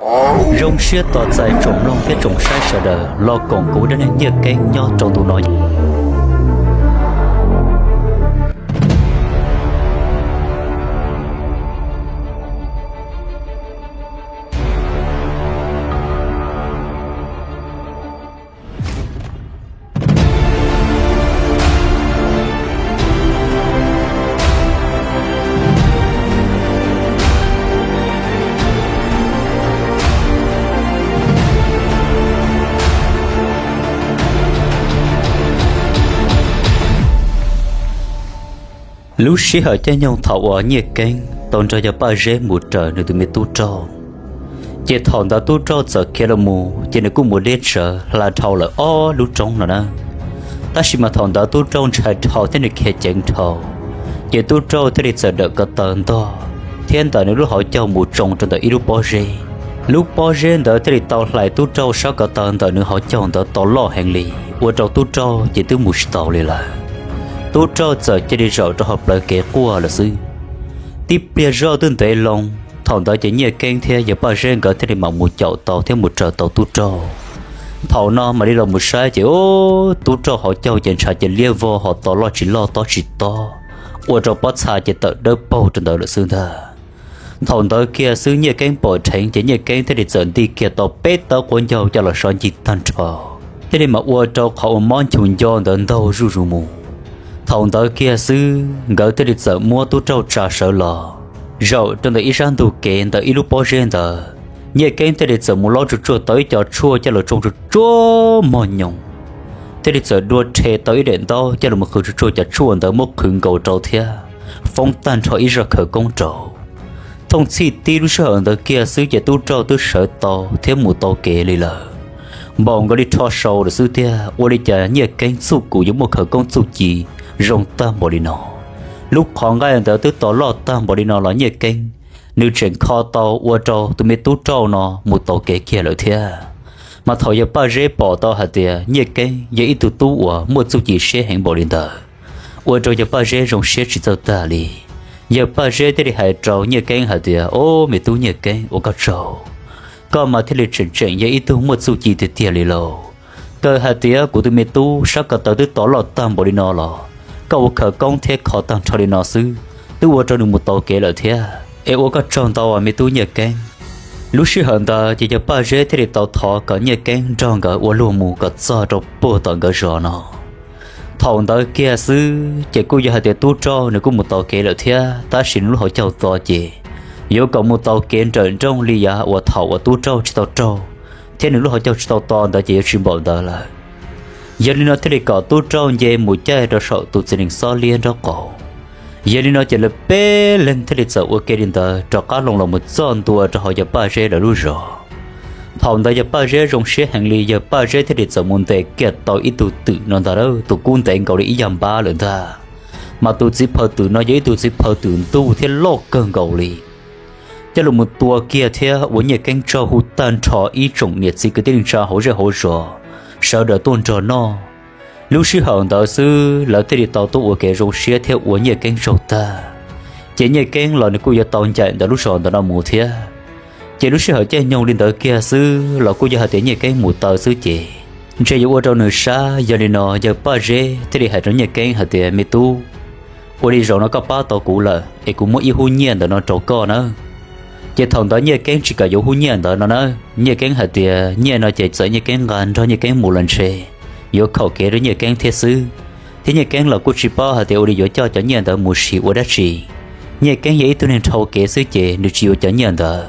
Zoo siab tos txais tsoom mloog thiab tsoom saib sawv daws los koom kuv dab neeg Nyiaj Keeb nyob rau ntu no. Lub sij hawm caij nyoog thaum uas Nyiaj Keeb tau nrog yawg Paj Zeb mus raws nws tus me tub rauj, ces thaum ntawd tub rauj txawm khiav los mus ces nws kuj mus deb tsawv hla dhau lawm ob lub roob no na. Tab sis mas thaum ntawd tub rauj ntshai dhau thiab nws khiav ceev dhau, ces tub rauj thiaj li txawm dawm ko taw ntog thiab ntawm nws lub hauv caug mus tsoo rau ntawm ib lub pob zeb. Lub pob zeb ntawd thiaj li tau hlais tub rauj sab ko taw ntawm nws hauv caug ntawd tau loj heev li, ua rau tub rauj ces twb mus tsis taus li lawm. Tub rauj txawm cia li zaum rau hauv plawv kev quaj lawm xwb. Tib pliag zoj twb ntev loo, thaum ntawd ces Nyiaj Keeb thiab yawg Paj Zeb nkawd thiaj li mam mus caum tau thiab mus raws tau tub rauj. Thaum no mam li los mus saib ces tub rauj hauv caug ces ntshav ces liab vog ho to loj tsis loj tob tsis tob, ua rau pob txha ces tawm dawb paug rau ntawd lawm xwb ntag. Thaum ntawd kiag xwb Nyiaj Keeb pom dheev ces Nyiaj Keeb thiaj li txawm nti kiag tau peb tawb quav ncaug coj los so ncig tag nrho, thiaj li mam ua rau qhov uas mob nchus nco ntawd ntaug zuj zus mus. Thaum ntawd kiag xwb nkawd thiaj li txawm muab tub rauj tsa sawv los zaum rau ntawm ib sab ntug kev ntawm ib lub pob zeb ntawd. Nyiaj Keeb thiaj li txawm mus lob tsuag tsuag tau ib co tshuaj coj los tsoo tsuag tsuag mog nyoos, thiaj li txawm dua rhe tau ib daim ntaub coj los qhwv tsuag tsuag cov tshuaj ntawd muab qhwv nkaus rau thiab foob tag nrho ib zaj khawv koob rau. Thooj txhij tib lub sij hawm ntawd kiag xwb ces tub rauj twb sawv tau thiab mus tau kev li lawm. Npaum nkaus li rho sau lawm xwb tiag, ua li cas Nyiaj Keeb txuj kum yuav muaj khawv koob txuj ci zoo tag npaum li no. Lub qhov nqaij ntawd twb to loj tag npaum li no los Nyiaj Keeb nws tseem kho tau ua rau tus me tub rauj no mus tau kev kiag lawm thiab. Mas thaum yawg Paj Zeb pom tau hais tias Nyiaj Keeb yog ib tug tub uas muaj txuj ci siab heev npaum li ntawd, ua rau yawg Paj Zeb zoo siab tsis txawj tag li. Yawg Paj Zeb thiaj li hais rau Nyiaj Keeb hais tias, Au, me tub Nyiaj Keeb, ua koj tsaug, koj mas thiaj li tseem tseem yog ib tug muaj txuj ci tiag tiag li lauj. Kawg hais tias kuv tus me tub sab ko taw twb to loj tag npaum li no los koj ua khawv koob thiab kho tag nrho li no xwb twb ua rau nws mus tau kev lawm thiab, es ua koj tsaug ntau me tub Nyiaj Keeb. Lub sij hawm ntawd ces yawg Paj Zeb thiaj li tau thov kom Nyiaj Keeb nrog nkawd ua luag mus kom txog rau puag tom nkawd zos no. Thaum ntawd kiag xwb ces kuj yog hais tias tub rauj nws kuj mus tau kev lawm thiab, tab sis nws lub hauv caug to ces yuav kom mus tau kev nrawm nrooj li yav uas thaum uas tub rauj tsis tau raug thiab nws lub hauv caug tsis tau to ntawd ces yuav tsis npaum ntawd lawm. Yog li no thiaj li kom tub rauj nce mus caij rau saum tus txiv nees xob liab nraub qaum. Yog li no ces lawv peb leeg thiaj li txawm ua ke li ntawd rov qab loo los mus txog ntua rau hauv yawg Paj Zeb lawv lub zos. Thaum ntawd yawg Paj Zeb zoo siab heev li, yawg Paj Zeb thiaj li txawm mus ntes kiag tau ib tug twm no ntag, tus kub ntev nkaus li ib yag npab lawm ntag. Mas tus txiv phaw twm no yog ib tug txiv phaw twm ntuj thiab loj kawg nkaus li. Coj los mus tua kiag thiab ua Nyiaj Keeb tsaug hu tag nrho ib tsoom niam txiv kwv tij neej tsa hauv zej hauv zos sawv daws tuaj nrog noj. Lub sij hawm ntawd xwb lawv thiaj li tau tuaj ua kev zoo siab thiab ua Nyiaj Keeb tsaug tag. Ces Nyiaj Keeb los nws kuj yuav tau ncaim ntawm lub zos ntawm no mus thiab. Ces lub sij hawm caij nyoog li ntawd kiag xwb los kuj yog hais tias Nyiaj Keeb mus taw xwb ces ntshe yuav ua rau nws sab. Yog li no yawg Paj Zeb thiaj li hais rau Nyiaj Keeb hais tias, Me tub, ua li zaum no koj pab tau kuv lawm es kuv muab ib hub nyiaj ntawm no rau koj nawb. Ces thaum ntawd Nyiaj Keeb tsis kam yuav hub nyiaj ntawd no na. Nyiaj Keeb hais tias nyiaj no ces txawm Nyiaj Keeb nqa nrog Nyiaj Keeb mus los ntshe yuav khaum kev rau Nyiaj Keeb thiab xwb. Thiab Nyiaj Keeb los kuj tsis paub hais tias ua li yuav coj cov nyiaj ntawd mus siv ua dab tsi. Nyiaj Keeb yog ib tug neeg dhau kev xwb ces nws tsis yuav cov nyiaj ntawd,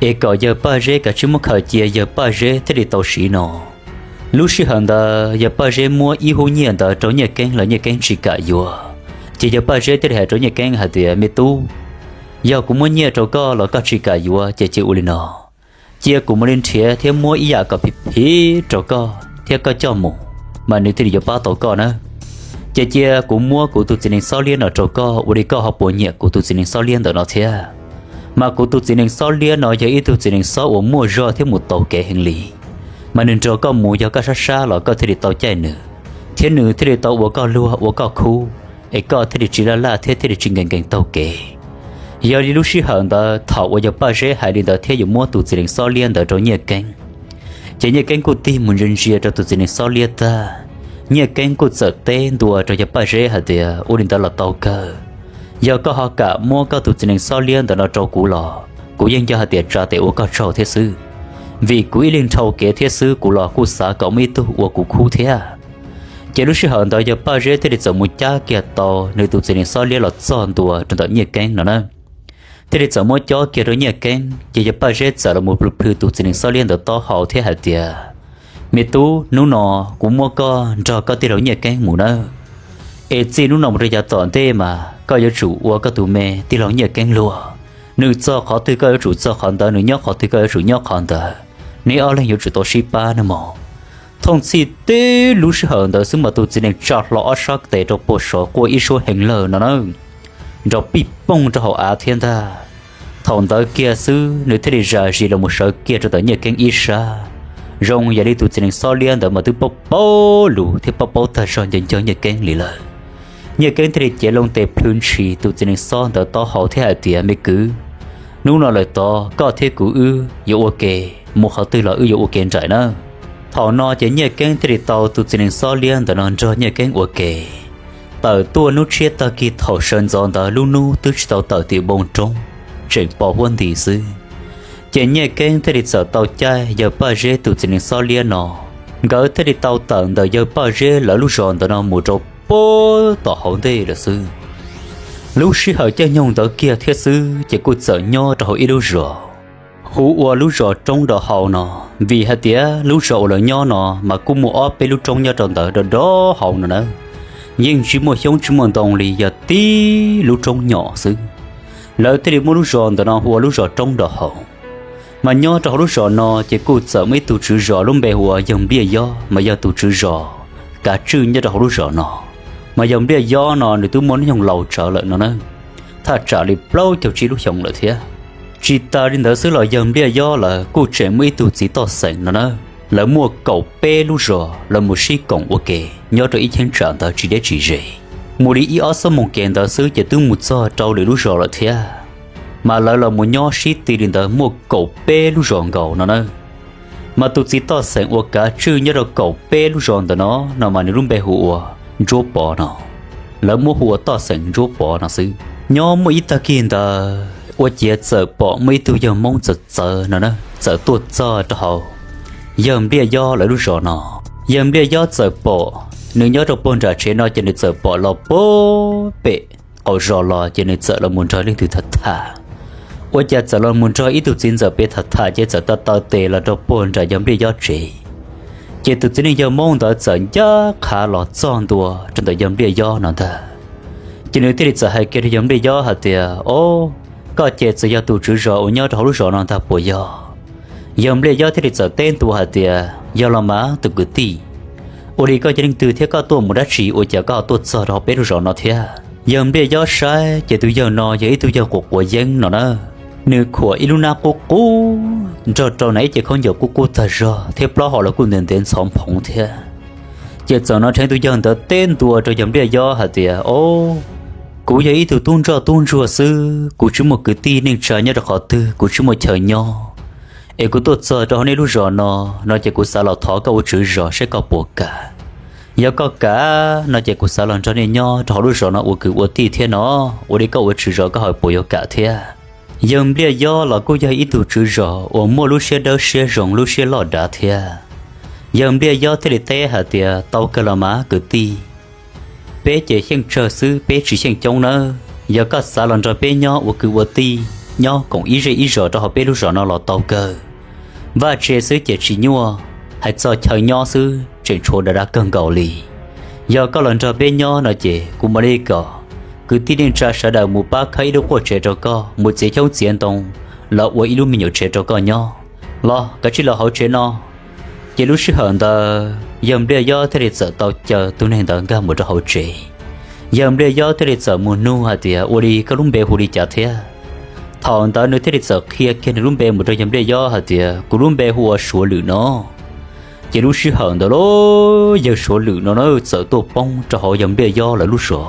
es kom yawg Paj Zeb kav tsij muab khaws cia yawg Paj Zeb thiaj li tau siv no. Lub sij hawm ntawd yawg Paj Zeb muab ib hub nyiaj ntawd rau Nyiaj Keeb los Nyiaj Keeb tsis kam yuav. Ces yawg Paj Zeb thiaj li hais rau Nyiaj Keeb hais tias, Me tub, yog kuv muab nyiaj rau koj los koj tsis kam yuav ces cia ua li no, cia kuv mam li nrhiav thiab muab ib yam kom phim phim rau koj thiab koj coj mus, mas nws thiaj li yuav pab tau koj nawb. Ces cia kuv muab kuv tus txiv nees xob liab no rau koj, ua li koj ho puas nyiam kuv tus txiv nees xob liab ntawm no thiab. Mas kuv tus txiv nees xob liab no yog ib tug txiv nees xob uas muaj zog thiab mus taus kev heev li. Mas nws nrog koj mus yog koj sab sab los koj thiaj li tau caij nws, thiab nws thiaj li tau ua koj luag ua koj khub, es koj thiaj li tsis laj laj thiab thiaj li tsis nkees nkees taug kev. Yog li lub sij hawm ntawd thaum uas yawg Paj Zeb hais li ntawd thiab yuav muab tus txiv nees xob liab ntawd rau Nyiaj Keeb, ces Nyiaj Keeb kuj tig mus ntsia ntsia rau tus txiv nees xob liab tag, Nyiaj Keeb kuj txawm teb ntua rau yawg Paj Zeb hais tias, Ua li ntawd los tau kawg. Yog koj ho kam muab koj tus txiv nees xob liab ntawm no rau kuv los kuv yeej yog hais tias tsa tes ua koj tsaug thiab xwb, vim kuv ib leeg dhau kev thiab xwb kuv los kuj xav kom muaj ib tug ua kuv khub thiab. Ces lub sij hawm ntawd yawg Paj Zeb thiaj li txawm mus cab kiag tau nws tus txiv nees xob liab los txog ntua rau ntawm Nyiaj Keeb no na. Thiaj li txawm muab cob kiag rau Nyiaj Keeb, ces yawg Paj Zeb txawm los mus plhws plhws tus txiv nees xob liab ntawd taub hau thiab hais tias, Me tub, hnub no kuv muab koj nrog koj tij laug Nyiaj Keeb mus nawb. Es txij hnub no mus rau yav tom ntej mas koj yuav tsum ua koj tus me tij laug Nyiaj Keeb luag. Nws txog qhov twg koj yuav tsum txog qhov ntawd, nws nyob qhov twg koj yuav tsum nyob qhov ntawd. Neb ob leeg yuav tsum tau sib pab nawb mog. Thooj txhij tib lub sij hawm ntawd xwb mas tus txiv nees tsa hlo ob sab tes rau puag saud quaj ib suab heev lawm no na, nrov pij pooj rau hauv av thiab ntag. Thaum ntawd kiag xwb nws thiaj li zam zis los mus sawv kiag rau ntawm Nyiaj Keeb ib sab. Zoo yam li tus txiv nees xob liab ntawd mas twb paub paub lus thiab paub paub tag zog nco nco Nyiaj Keeb li lawm. Nyiaj Keeb thiaj li cev loo tes plhws ntshis tus txiv nees xob ntawd taub hau thiab hais tias, Me kwv, hnub no lawm tod koj thiab kuv wb yuav ua ke, mus qhov twg los wb yuav ua ke nraim nawb. Thaum no ces Nyiaj Keeb thiaj li tau tus txiv nees xob liab ntawm no nrog Nyiaj Keeb ua ke tawm tuaj. Hnub tshiab tag kis thaum sawv ntxov ntawd lub hnub twb tsis tau tawm tim npoo roob, tseem pos huab nti xwb. Ces Nyiaj Keeb thiaj li txawm tau caij yawg Paj Zeb tus txiv nees xob liab no, nkawd thiaj li tau tawm ntawm yawg Paj Zeb lawv lub zos ntawm no mus rau puag tom hauv ntej lawm xwb. Lub sij hawm caij nyoog ntawd kiag thiab xwb ces kuj txawm nyob rau hauv ib lub zos hu ua lub zos Roob Nram Haus no, vim hais tias lub zos uas lawv nyob no mas kuj muaj ob peb lub roob nyob rau ntawd do do hauv no na. Yeej tsis muaj xyoob tsis muaj ntoo li, yog tib lub roob nyom xwb. Lawv thiaj li muab lub zos ntawm no hu ua lub zos Roob Nram Haus. Mas nyob rau hauv lub zos no ces kuj txawm muaj ib tug tswv zos lub npe hu ua yawg Npliaj Yob mas yog tus tswv zos kav tswj nyob rau hauv lub zos no. Mas yawg Npliaj Yob no nws twb muaj hnub nyoog laus tsawv lawm no na, thaj tsam li plaub caug tsib lub xyoos lawm thiab. Tsis tas li ntawd xwb los yawg Npliaj Yob lawv kuj tseem muaj ib tug txiv toj xeem no na. Lawv muaj kaum peb lub zos, lawv mus sib koom ua ke nyob rau ib cheeb tsam ntawd tsis deb tsis ze. Mus li ib ob xuab moos kev ntawd xwb ces twb mus txog rau lwm lub zos lawm thiab. Mas lawv los mus nyob sib ti li ntawd muaj kaum peb lub zos nkaus no na. Mas tus txiv toj xeem uas kav tswj nyob rau kaum peb lub zos ntawm no, no mas nws lub npe hu ua Ntsuab Pov no. Lawv muab hu ua toj xeem Ntsuab Pov no xwb. Nyob muaj ib tag kis ntawd ua ciav txawm pom muaj ib tug yawg Hmoob txawv txawv no na txawm tuaj txog rau hauv yawg Npliaj Yob lawv lub zos no. Yawg Npliaj Yob txawm pom, nws nyob rau puag nram tsev no ces nws txawm pom los puag pem qaum zos los ces nws txawm los mus nrog leej twg tham tham. Ua cas txawm los mus nrog ib tug txiv ntxawm pem tham tham ces txawm taw taw tes los rau puag nram yawg Npliaj Yob tsev. Ces tus txiv neej yawg Hmoob ntawd txawm ncaj qha los txog ntua rau ntawm yawg Npliaj Yob no ntag. Ces nws thiaj li txawm hais kiag rau yawg Npliaj Yob hais tias, Ob, koj ces txawm yog tus tswv zos uas nyob rau hauv lub zos no ntag puas yog? Yawg Npliaj Yob thiaj li txawm teb ntua hais tias, Yog los mas tus kwv tij, ua li koj yog leej twg thiab koj tuaj mus dab tsi ua cas koj ho tuaj txog rau hauv peb lub zos no thiab? Yawg Npliaj Yob saib ces tus yawg no yog ib tug yawg quav quav yeeb no na. Nws khuam ib lub nab qub qub nrog rau na ib ce khaub ncaws qub qub tag zog thiab plaub hau los kuj ntev ntev ntxhov nphoov thiab. Ces txawm hnov dheev tus yawg ntawd teb ntua rau yawg Npliaj Yob hais tias, Ob, kuv yog ib tug tub ntsoj tub ntsuag xwb, kuv tsis muaj kwv tij neej tsa nyob rau qhov twg, kuv tsis muaj chaw nyob, es kuv tuaj txog rau hauv nej lub zos no, no ces kuv xav los thov koj ua tswv zos saib koj puas kam. Yog koj kam no ces kuv xav los nrog nej nyob rau hauv lub zos no ua kwv ua tij thiab no. Ua li koj ua tswv zos koj ho puas yuav kam thiab? Yawg Npliaj Yob los kuj yog ib tug tswv zos uas muaj lub siab dawb siab zoo lub siab loj dav thiab. Yawg Npliaj Yob thiaj li teb hais tias, Tau kawg los mas kwv tij, peb ces xyeej tsawg xwb peb tsis xyeej coob nawb. Yog koj xav los nrog peb nyob ua kwv ua tij, nyob koom ib zej ib zos rau hauv peb lub zos no los tau kawg. Vaj tse xwb ces tsis nyuaj, hais txog chaw nyob xwb tseem tshuav dav dav kawg nkaus li. Yog koj los nrog peb nyob no ces kuv mam li kom kwv tij neej tsa sawv daws mus pab khawb ib lub quaj tsev rau koj, mus txiav xyoob txiav ntoo los ua ib lub me nyuam tsev rau koj nyob. Los kav tsij los hauv tsev no. Ces lub sij hawm ntawd yawg Npliaj Yob thiaj li txawm tau caw tus neeg ntawd nkag mus rau hauv tsev. Yawg Npliaj Yob thiaj li txawm mus nug hais tias, Ua li koj lub npe hu li cas thiab? Thaum ntawd nws thiaj li txawm qhia kiag nws lub npe mus rau yawg Npliaj Yob hais tias, Kuv lub npe hu ua Suav Lwm no. Ces lub sij hawm ntawd los yawg Suav Lwm no na txawm tuaj poob rau hauv yawg Npliaj Yob lawv lub zos.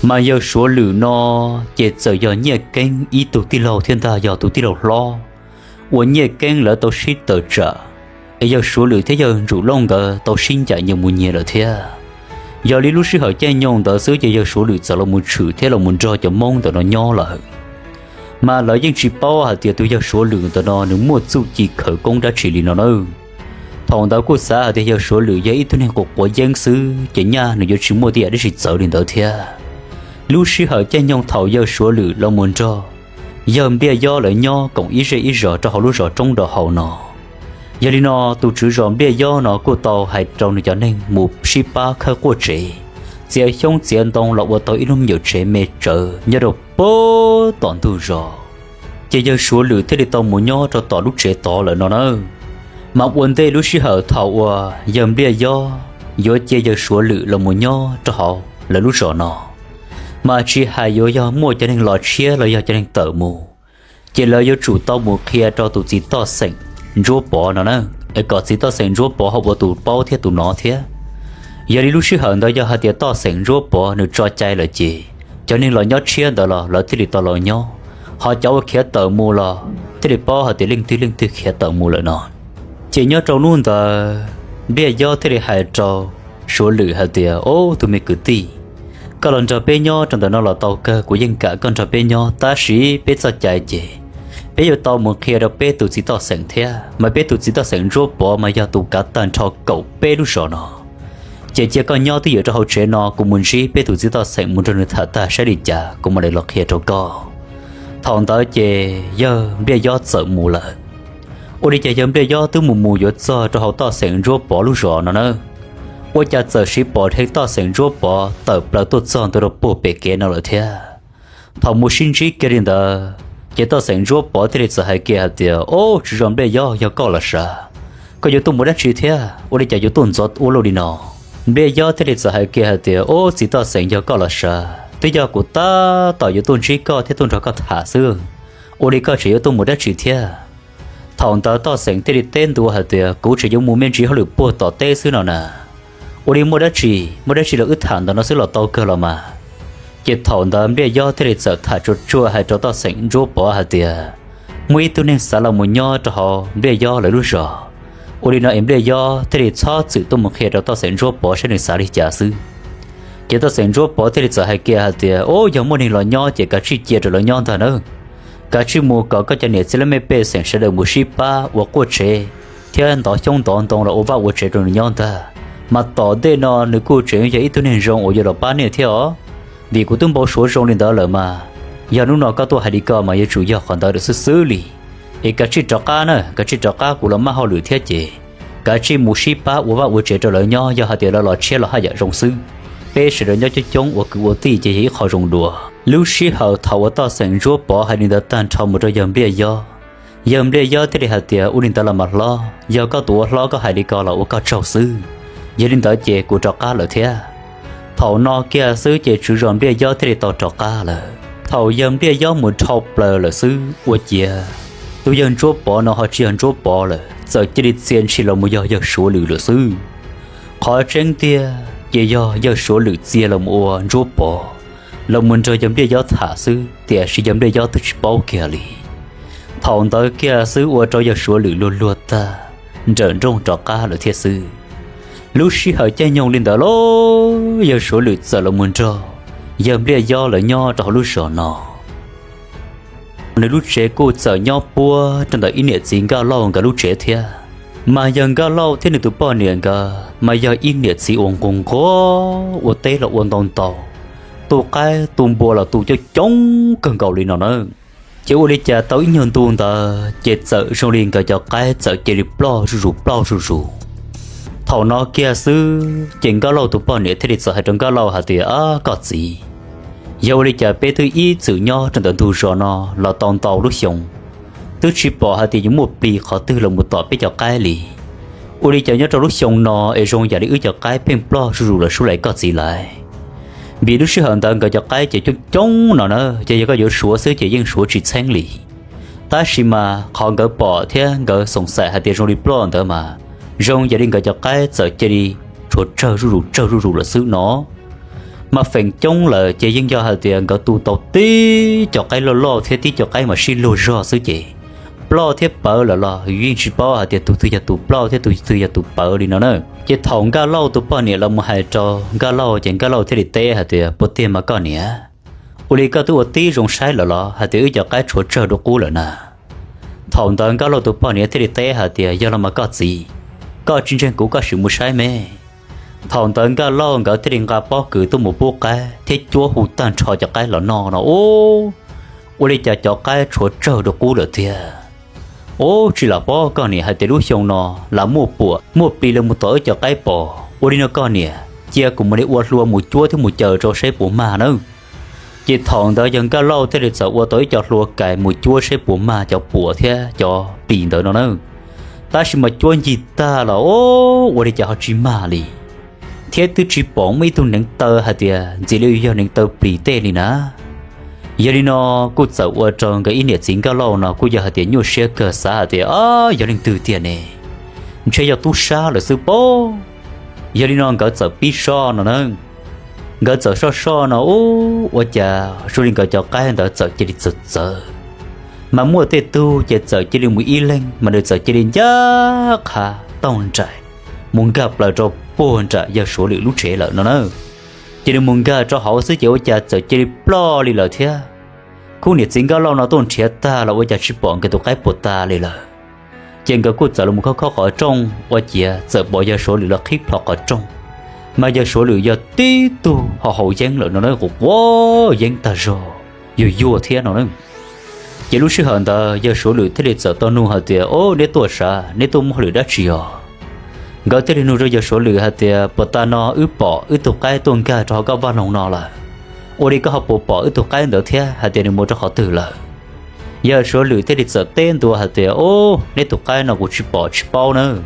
Mas yawg Suav Lwm no ces txawm yog Nyiaj Keeb ib tug tij laug thiab ntag, yog tus tij laug hlob uas Nyiaj Keeb lawv tau sib tawm tsam, es yawg Suav Lwm thiab yawg Ntsum Looj nkawd tau sib ncaim nyias mus nyias lawm thiab. Yog li lub sij hawm caij nyoog ntawd xwb ces yawg Suav Lwm txawm los mus tshwm thiab los mus nrog cov Hmoob ntawm no nyob lawm. Mas lawv yeej tsis paub hais tias tus yawg Suav Lwm ntawm no nws muaj txuj ci khawv koob dab tsi li no na. Thaum ntawd kuj xav hais tias yawg Suav Lwm yog ib tug neeg quav quav yeeb xwb ces nyaj nws yuav tsis muaj tej yam dab tsi txawv li ntawd thiab. Lub sij hawm caij nyoog thaum yawg Suav Lwm los mus nrog yawg Npliaj Yob lawv nyob koom ib zej ib zos rau hauv lub zos Roob Dau Hau no, yog li no tus tswv zos Npliaj Yob no kuj tau hais rau nws cov neeg mus sib pab khawb quaj tsev, txiav xyoob txiav ntoo los ua tau ib lub me nyuam tsev me tsawv nyob rau pem tom ntug zos. Ces yawg Suav Lwm thiaj li tau mus nyob rau tom lub tsev tod lawm no na. Mas ua ntej lub sij hawm thaum uas yawg Npliaj Yob yuav cia yawg Suav Lwm los mus nyob rau hauv lawv lub zos no, mas tsis hais yuav yog muaj cov neeg los tshiab los yog cov neeg tawm mus, ces lawv yuav tsum tau mus qhia rau tus txiv toj xeem Ntsuab Pov no na, es kom txiv toj xeem Ntsuab Pov ho ua tus paub thiab tus nov thiab. Yog li lub sij hawm ntawd yog hais tias toj xeem Ntsuab Pov nws tso cai lawm ces cov neeg los nyob tshiab ntawd los lawv thiaj li tau los nyob, ho cov uas khiav tawm mus los thiaj li paub hais tias leej twg leej twg khiav tawm mus lawm no. Ces nyob rau hnub ntawd Npliaj Yob thiaj li hais rau Suav Lwm hais tias, Ob tug me kwv tij, koj los nrog peb nyob rau ntawm no los tau kawg, kuv yeej kam koj nrog peb nyob, tab sis peb txoj cai ces peb yuav tau mus qhia rau peb tus txiv toj xeem thiab, mas peb tus txiv toj xeem Ntsuab Pov mas yog tus kav tag nrho kaum peb lub zos no. Ces cia koj nyob twj ywm rau hauv tsev no, kuv mus ntsib peb tus txiv toj xeem mus nrog nws tham tag saib li cas kuv mam li los qhia rau koj. Thaum ntawd ces yawg Npliaj Yob txawm mus lawm. Ua li cas yawg Npliaj Yob twb mus mus yuav txog rau hauv toj xeem Ntsuab Pov lub zos no na, ua cas txawm siv pom dheev toj xeem Ntsuab Pov tawm plaws tuaj txog ntua rau puag pem kev no lawm thiab. Thaum mus sib ntsib kiag li ntawd ces toj xeem Ntsuab Pov thiaj li txawm hais kiag hais tias, Ob, tswv zos Npliaj Yob, yog koj los sav? Koj yuav tuaj mus dab tsi thiab? Ua li cas yuav tuaj ntxov ua luaj li no? Npliaj Yob thiaj li txawm hais kiag hais tias, Ob, txiv toj xeem, yog koj los sav? Twb yog kuv tab tom yuav tuaj ntsib koj thiab tuaj nrog koj tham xwb. Ua li koj tseem yuav tuaj mus dab tsi thiab? Thaum ntawd toj xeem thiaj li teb ntua hais tias, Kuv tseem yuav mus me ntsis hauj lwm puag tom teb xwb no na. Ua li muaj dab tsi, muaj dab tsi los wb tham ntawm no xwb los tau kawg los mas. Ces thaum ntawd Npliaj Yob thiaj li txawm tham tsuag tsuag hais rau toj xeem Ntsuab Pov hais tias, Muaj ib tug neeg xav los mus nyob rau hauv Npliaj Yob lawv lub zos. Ua li no es Npliaj Yob thiaj li txhob txwm tuaj mus qhia rau toj xeem Ntsuab Pov saib nws xav li cas xwb. Ces toj xeem Ntsuab Pov thiaj li txawm hais kiag hais tias, Ub, yog muaj neeg los nyob ces kav tsij cia rau lawv nyob ntag nawb. Kav tsij mus kom koj cov niam txiv laj mej pej xeem sawv daws mus sib pab ua quaj tsev thiab ntov xyoob ntov ntoo los ua vaj ua tsev rau nws nyob ntag. Mas tom ntej no nws kuj tseem yog ib tug neeg zoo uas yuav los pab nej thiab os. Vim kuv twb npau suav zoo li ntawd lawm mas, yog hnub no koj tuaj hais li ko mas yuav tsum yog qhov ntawd lawm xwb xwb li. Es kav tsij rov qab na, kav tsij rov qab, kuv los maj hauj lwm thiab ces kav tsij mus sib pab ua vaj ua tsev rau lawv nyob, yog hais tias lawv los tshiab los haj yam zoo xwb. Peb sawv daws nyob coob coob ua kwv ua tij ces yog ib qho zoo dua. Lub sij hawm thaum uas toj xeem Ntsuab Pov hais li ntawd tag nrho mus rau yawg Npliaj Yob, yawg Npliaj Yob thiaj li hais tias, Ua li ntawd los mas hlob, yog koj tus ua hlob koj hais li ko los ua koj tsaug xwb. Yog li ntawd ces kuv rov qab lawm thiab. Thaum no kiag xwb ces tswv zos Npliaj Yob thiaj li tau rov qab lawm. Thaum yawg Npliaj Yob mus dhau plaws lawm xwb ua ciav tus yawg Ntsuab Pov no ho tsis yog Ntsuab Pov lawm, txawm cia li txia ntshis los mus yog yawg Suav Lwm lawm xwb. Qhov tseeb tiag ces yog yawg Suav Lwm txia los mus ua Ntsuab Pov, los mus nrog yawg Npliaj Yob tham xwb, tiam sis yawg Npliaj Yob twb tsis paub kiag li. Thaum ntawd kiag xwb ua rau yawg Suav Lwm luag luag tag, nrawm nrooj rov qab lawm thiab xwb. Lub sij hawm caij nyoog li ntawd los yawg Suav Lwm txawm los mus nrog yawg Npliaj Yob lawv nyob rau hauv lub zos no. Nws lub tsev kuj txawm nyob puab rau ntawm ib niam txiv Nkaj Lauj nkawd lub tsev thiab. Mas yawg Nkaj Lauj thiab nws tus poj niam nkawd mas yog ib niam txiv uas nquag nquag ua teb los ua ntau ntau, tu qaib tu npua los tu coob coob kawg nkaus li no na. Ces ua li cas tau ib nyuag ntu ntawd ces txawm zoo li nkawd cov qaib txawm cia li ploj zuj zus ploj zuj zus. Thaum no kiag xwb ces Nkaj Lauj tus poj niam thiaj li txawm hais rau Nkaj Lauj hais tias, Ab, koj txiv, yog ua li cas peb twb ib txwm nyob rau ntawm ntug zos no los tau ntau lub xyoo, twb tsis pom hais tias yuav muaj plig qhov twg los mus tom peb cov qaib li? Ua li cas nyob rau lub xyoo no es zoo yam li wb cov qaib pheej ploj zuj zus los sub lais koj txiv lais? Vim lub sij hawm ntawd nkawd cov qaib ces coob coob no na, ces yog koj yuav suav xwb ces yeej suav tsis txheeb li. Tab sis mas qhov nkawd pom thiab nkawd xoom xaim hais tias zoo li ploj ntawd mas zoo yam li nkawd cov qaib txawm cia li tshuav tsawg zuj zus tsawg zuj zus lawm xwb no. Mas feem coob lawm ces yeej yog hais tias nkawd tu tau tib co qaib loj loj thiab tib co qaib mas sib luag zog xwb ces ploj thiab pawv lawm los yeej tsis paub hais tias tus twg yog tus ploj thiab tus twg yog tus pawv li no na. Ces thaum Nkaj Lauj tus poj niam los mus hais rau Nkaj Lauj ces Nkaj Lauj thiaj li teb hais tias, puas tiag mas koj niam? Ua li koj twb ua tib zoo saib lawm los hais tias wb cov qaib tshuav tsawg dua qub lawm na? Thaum ntawd Nkaj Lauj tus poj niam thiaj li teb hais tias, yog los mas koj txiv, koj tsis ntseeg kuv koj sim mus saib me. Thaum ntawd Nkaj Lauj nkawd thiaj li nqa pob kws tuaj mus pub qaib thiab cuab hu tag nrho cov qaib los noj no ub, ua li cas cov qaib tshuav tsawg dua qub lawm tiag. Ub, tsis lam paub koj niam hais tias lub xyoo no lam muaj puam muaj plis los mus tom wb cov qaib pom, ua li no koj niam, cia kuv mam li ua hlua mus cuab thiab mus caws rau saib puas mag nawb. Ces thaum ntawd yawg Nkaj Lauj thiaj li txawm ua tau ib co hlua kais mus cuab saib puas mag cov puam thiab cov plis ntawd no na. Tab sis mas cuab ncig tag los ub, ua li cas ho tsis mag li, thiab twb tsis pom muaj ib tug neev taw hais tias ntxim li yog neev taw plis tej li na. Yog li no kuj txawm ua rau nkawd ib niam txiv Nkaj Lauj no kuj yog hais tias nyuaj siab kawg xav hais tias, o, yog leej twg tiag ne? Ntshe yog tub sab lawm xwb pob. Yog li no nkawd txawm pib soj no na. Nkawd txawm soj soj no ub, ua cas zoo li nkawd cov qaib ntawd txawm cia li txawv txawv, mas muaj tej tug ces txawm cia li mus ib leeg mas nws txawm cia li ncaj qha taug nraim mus nkag plaws rau puag nram yawg Suav Lwm lub tsev lawm no na. Ces nws mus nkag rau hauv xwb ces ua cas txawm cia li ploj li lawm thiab. Khub niam txiv Nkaj Lauj no tuaj nrhiav tag los ua cas tsis pom nkawd tus qaib puas tas li lawm. Ces nkawd kuj txawm los mus khob khob qhov rooj ua ciav txawm pom yawg Suav Lwm los qhib plho qhov rooj, mas yawg Suav Lwm yog tib tug ho haus yeeb lawm no na, quav quav yeeb tag zog, yuag yuag thiab no na. Ces lub sij hawm ntawd yawg Suav Lwm thiaj li txawm tau nug hais tias, o, neb tuaj sav, neb tuaj muaj hauj lwm dab tsi os? Nkawd thiaj li nug rau yawg Suav Lwm hais tias, puas tas no wb pom wb tug qaib tuaj nkag rau hauv koj vaj loog no lawm, ua li koj ho puas pom wb tug qaib ntawd thiab hais tias nws mus rau qhov twg lawm? Yawg Suav Lwm thiaj li txawm teb ntua hais tias, o, neb tus qaib no kuv tsis pom tsis paub nawb.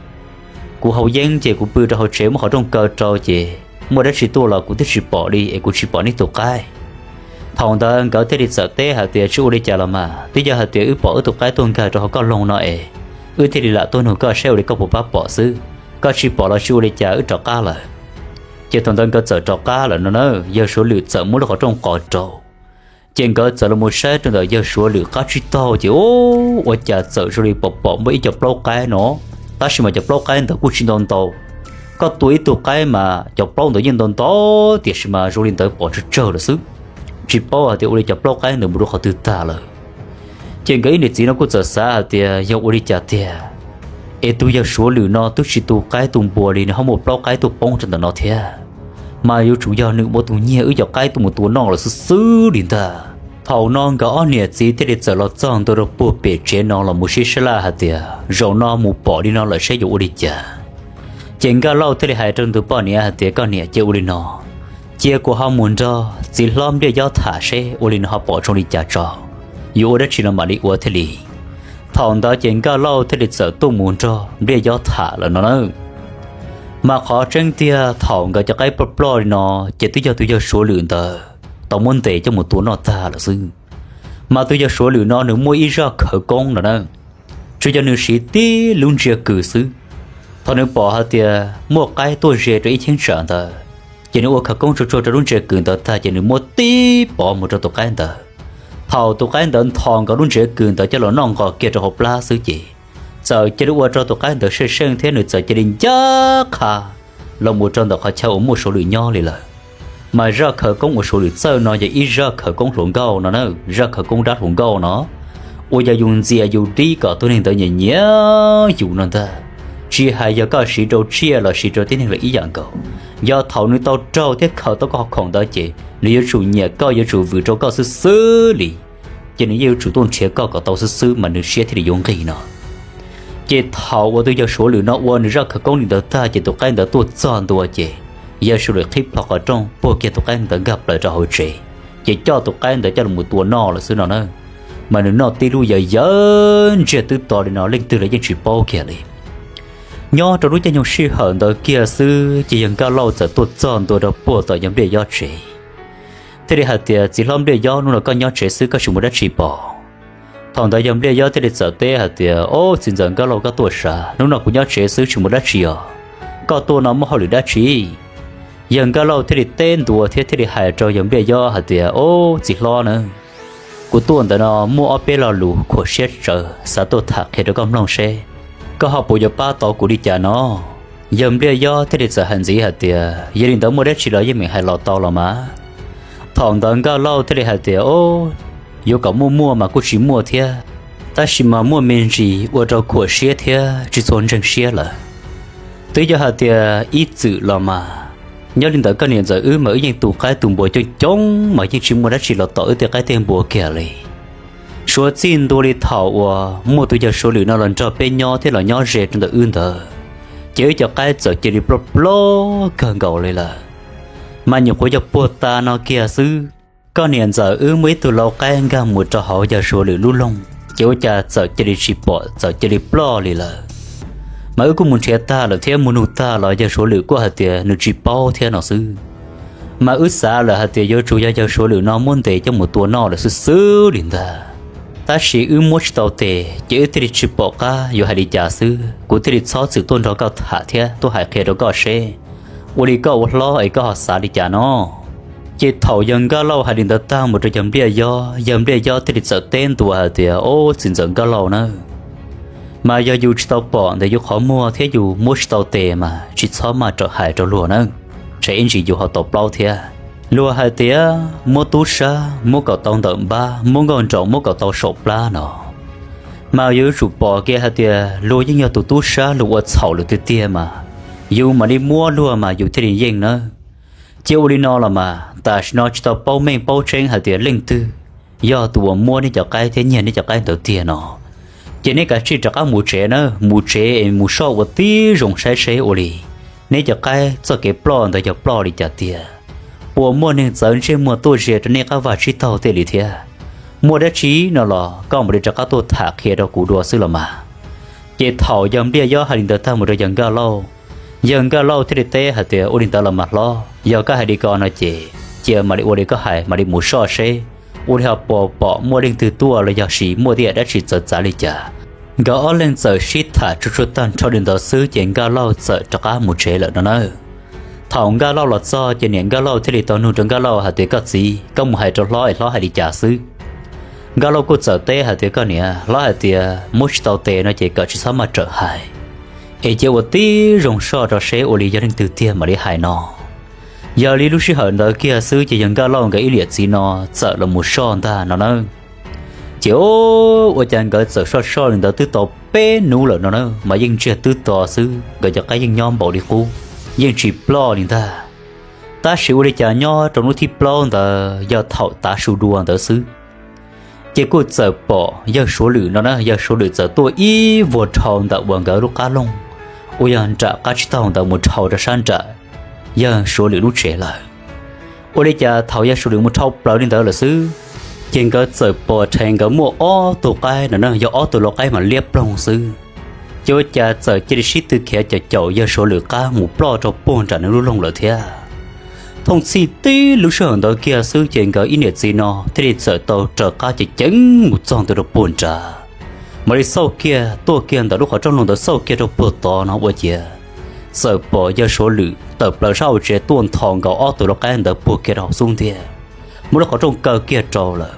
Kuv haus yeeb ces kuv pw rau hauv tsev muab qhov rooj kaw rau ces muaj dab tsi tuaj los kuv twb tsis pom li es kuv tsis pom neb tus qaib. Thaum ntawd nkawd thiaj li txawm teb hais tias, tsis ua li cas los mas, twb yog hais tias wb pom wb tus qaib tuaj nkag rau hauv koj loog no es wb thiaj li lam tuaj nug koj saib ua li koj puas pab pom xwb. Koj tsis pom los tsis ua li cas, wb rov qab lawm. Ces thaum ntawd nkawd txawm rov qab lawm no na, yawg Suav Lwm txawm muab lub qhov rooj qos rau. Ces nkawd txawm los mus saib rau ntawm yawg Suav Lwm qab tsib taug ces, o, ua cas txawm zoo li pom pom muaj ib co plaub qaib no, tab sis mas cov plaub qaib ntawd kuj tsis ntau ntau. Koj tua ib tug qaib mas cov plaub ntawd yeej ntau ntau, tiam sis mas zoo li ntawd pom tsawg tsawg lawm xwb. Tsis paub hais tias ua li cov plaub qaib ntawd mus rau qhov twg tag lawm. Ces nkawd ib niam txiv no kuj txawm xav hais tias yog ua li cas tiag es tus yawg Suav Lwm no twb tsis tu qaib tu npua li nws ho muaj plaub qaib tuaj poob rau ntawm no thiab, mas yuav tsum yog nws muaj tus nyiag wb cov qaib tuaj mus tua noj lawm xwb xwb li ntag. Thaum no nkawd ob niam txiv thiaj li txawm los txog ntua rau puag pem tsev no los mus sib sab laj hais tias zaum no mus pom li no lawm saib yuav ua li cas. Ces Nkaj Lauj thiaj li hais rau nws tus poj niam hais tias, koj niam, cia ua li no, cia kuv ho mus nrog txiv hlob Npliaj Yob tham seb ua li no ho pom zoo li cas tso, yuav ua dab tsi no mam li ua thiaj li. Thaum ntawd ces Nkaj Lauj thiaj li txawm tuaj mus nrog Npliaj Yob tham lawm no na. Mas qhov tseeb tiag thaum nkawd cov qaib ploj ploj li no ces twb yog tus yawg Suav Lwm ntawd tau muab ntes coj mus tua noj tag lawm xwb. Mas tus yawg Suav Lwm no nws muaj ib zaj khawv koob no na, tsuas yog nws siv tib lub ntsiav kws xwb. Thaum nws pom hais tias muaj qaib tuaj ze rau ib cheeb tsam ntawd, ces nws ua khawv koob tsuag tsuag rau lub ntsiav kws ntawd tag ces nws muab tib pov mus rau tus qaib ntawd. Thaum tus qaib ntawd ntho nkaus lub ntsiav kws ntawd coj los noj nqos kiag rau hauv plab xwb ces txawm cia li ua rau tus qaib ntawd seej seej thiab nws txawm cia li ncaj qha los mus rau ntawm qhov chaw uas muaj Suav Lwm nyob li lawm. Mas zaj khawv koob uas Suav Lwm txawj no yog ib zaj khawv koob hluas nkauj no na, zaj khawv koob dab hluas nkauj no, uas yog yus ntxias yus dib kom tus neeg ntawd nyiam nyiam yus no ntag. Tsis hais yog koj siv rau tsiaj los siv rau tib neeg los ib yam nkaus, yog thaum nws tau raug thiab khaws tau koj qhov khoom ntawd ces nws yuav tsum nyiam koj, yuav tsum vwm rau koj xwb xwb li. Ces nws yeej yuav tsum tuaj nrhiav koj kom tau xwb xwb mas nws siab thiaj li yuav nqig no. Ces thaum uas tus yawg Suav Lwm no ua nws zaj khawv koob li ntawd tag ces tus qaib ntawd tuaj txog ntua ces yawg Suav Lwm qhib plho qhov rooj puag kiag tus qaib ntawd nkag plaws rau hauv tsev, ces coj tus qaib ntawd coj los tua noj lawm xwb no na. Mas nws noj tib lub yawv yawv ntsiag twb to li no leej twg los yeej tsis paub kiag li. Nyob rau lub caij nyoog sij hawm ntawd kiag xwb ces yawg Nkaj Lauj txawm tuaj txog ntua rau puag tom yawg Npliaj Yob tsev, thiaj li hais tias, txiv hlob Npliaj Yob, hnub no koj nyob tsev xwb koj tsis mus dab tsi pom? Thaum ntawd yawg Npliaj Yob thiaj li txawm teb hais tias, o, txiv ntxawm Nkaj Lauj, koj tuaj sav, hnub no kuv nyob tsev xwb tsis mus dab tsi os. Koj tuaj no muaj hauj lwm dab tsi? Yawg Nkaj Lauj thiaj li teb ntua thiab thiaj li hais rau yawg Npliaj Yob hais tias, Ob, txiv hlob na, kuv tuaj ntawm no muaj ob peb lo lus khuam siab tsawv xav tuaj tham qhia rau koj mloog seb koj ho puas yuav pab tau kuv li cas no. Yawg Npliaj Yob thiaj li txawm hais ntxiv hais tias, Yog li ntawd muaj dab tsi los yeej meem hais los tau los mas. Thaum ntawd Nkaj Lauj thiaj li hais tias, Ob, yuav kom muaj muaj mas kuj tsis muaj thiab, tab sis mas muaj me ntsis ua rau khuam siab thiab tsis txhua ntseeg siab lawm. Twb yog hais tias ib txwm los mas, nyob li ntawd koj niam ntxawm wb mas wb yeej tu qaib tu npua coob coob mas yeej tsis muaj dab tsi los tom wb tej qaib tej npua kiag li. Suav txij ntua li thaum uas muaj tus yawg Suav Lwm no los nrog peb nyob thiab los nyob ze rau ntawm wb ntawd, ces wb cov qaib txawm cia li ploj ploj kawg nkaus li lawm. Mas nyuam qhuav yog puag ta no kiag xwb, koj niam ntxawm wb muaj ib tug lau qaib nkag mus rau hauv yawg Suav Lwm lub loog, ces ua cas txawm cia li tsis pom, txawm cia li ploj li lawm. Mas wb kuj mus nrhiav tag lawm thiab mus nug tag los yawg Suav Lwm kuj hais tias nws tsis paub thiab no xwb. Mas wb xav lawm hais tias yuav tsum yog yawg Suav Lwm no muab ntes coj mus tua noj lawm xwb xwb li ntag. Tab sis wb muab tsis tau tes ces wb thiaj li tsis pom qab yuav hais li cas xwb, kuv thiaj li txhob txwm tuaj nrog koj tham thiab tuaj hais qhia rau koj seb ua li koj ua hlob es koj ho xav li cas no. Ces thaum yawg Nkaj Lauj hais li ntawd tag mus rau yawg Npliaj Yob, yawg Npliaj Yob thiaj li txawm teb ntua hais tias, Ob, txiv ntxawm Nkaj Lauj nawb, mas yog yus tsis tau pom ntawm yus qhov muag thiab yus muab tsis tau tes mas tsis txhob maj rawm hais rau luag nawb, tsam ib ntsis yus ho tau plaub thiab. Luag hais tias muab tub sab muab kom tau ntawm npab, muab nkauj nraug muab kom tau saum plab no, mas yus yuav tsum pom kiag hais tias luag yeej yog tus tub sab luag ua txhaum lawm tiag tiag mas yus mam li muab luag mas yus thiaj li yeej nawb. Cia ua li no los mas tam sim no tsis tau paub meej paub tseeb hais tias leej twg yog tus uas muab nej cov qaib thiab nyiag nej cov qaib ntawd tiag no, ces nej kav tsij rov qab mus tsev na, mus tsev es mus soj ua tib zoo saib seb ua li neb cov qaib txoj kev ploj ntawd yog ploj li cas tiag, puas muaj neeg txawv ntsej muag tuaj ze rau nej qab vaj tsib taug tej li thiab. Muaj dab tsi no los koj mam li rov qab tuaj tham qhia rau kuv dua xwb los mas. Ces thaum yawg Npliaj Yob hais li ntawd tag mus rau yawg Nkaj Lauj, yawg Nkaj Lauj thiaj li teb hais tias, Ua li ntawd los mas hlob, yog koj hais li ko no ces cia mam li ua li koj hais, mam li mus soj seb ua li ho puas pom muaj leej twg tuaj los yog sis muaj tej yam dab tsi txawv txav li cas. Nkawd ob leeg txawm sib tham tsuag tsuag tag nrho li ntawd xwb ces Nkaj Lauj txawm rov qab mus tsev lawm no na. Thaum Nkaj Lauj los txog ces niam Nkaj Lauj thiaj li tau nug rau Nkaj Lauj hais tias, Koj txiv, koj mus hais rau hlob es hlob hais li cas xwb? Nkaj Lauj kuj txawm teb hais tias, Koj niam, hlob hais tias muab tsis tau tes no ces kom tsis txhob maj rawm hais, es cia ua tib zoo soj rau seb ua li yog leej twg tiag mam li hais no. Yog li lub sij hawm ntawd kiag xwb ces yawg Nkaj Lauj nkawd ib niam txiv no txawm los mus soj ntag no na. Ces ua cas nkawd txawm soj soj li ntawd twb tau peb hnub lawm no na mas yeej ntsiag twb to xwb, nkawd cov qaib yeej nyob npaum li qub, yeej tsis ploj li ntag. Tab sis ua li cas nyob rau hnub thib plaub ntawd yog thaum tav su dua ntawd xwb, ces kuj txawm pom yawg Suav Lwm no na, yawg Suav Lwm txawm tuaj ib vuag dhau ntawm uas nkawd lub qab loog uas yog nram qab tsib taug ntawd mus dhau rau sab nram yawg Suav Lwm lub tsev lawm. Ua li cas thaum yawg Suav Lwm mus dhau plaws li ntawd lawm xwb, ces nkawd txawm pom rhe nkawd muaj ob tug qaib no na, yog ob tug lau qaib mas liab ploog xwb. Ces ua cas txawm cia li sib tw khiav caum caum yawg Suav Lwm qab mus ploj rau puag nram nws lub loog lawm thiab. Thooj txhij tib lub sij hawm ntawd kiag xwb ces nkawd ib niam txiv no thiaj li txawm tau raws qab ceev ceev mus txog ntua rau puag nrad, mam li xauj kiag tuaj kiag ntawm lub qhov rooj loog ntawd xauj kiag rau puag tod no ua ciav txawm pom yawg Suav Lwm tawm plaws sab hauv tsev tuaj nthos nkaus ob tug lau qaib ntawd puag kiag rau hauv xub ntiag, muab lub qhov rooj kaw kiag rau lawm.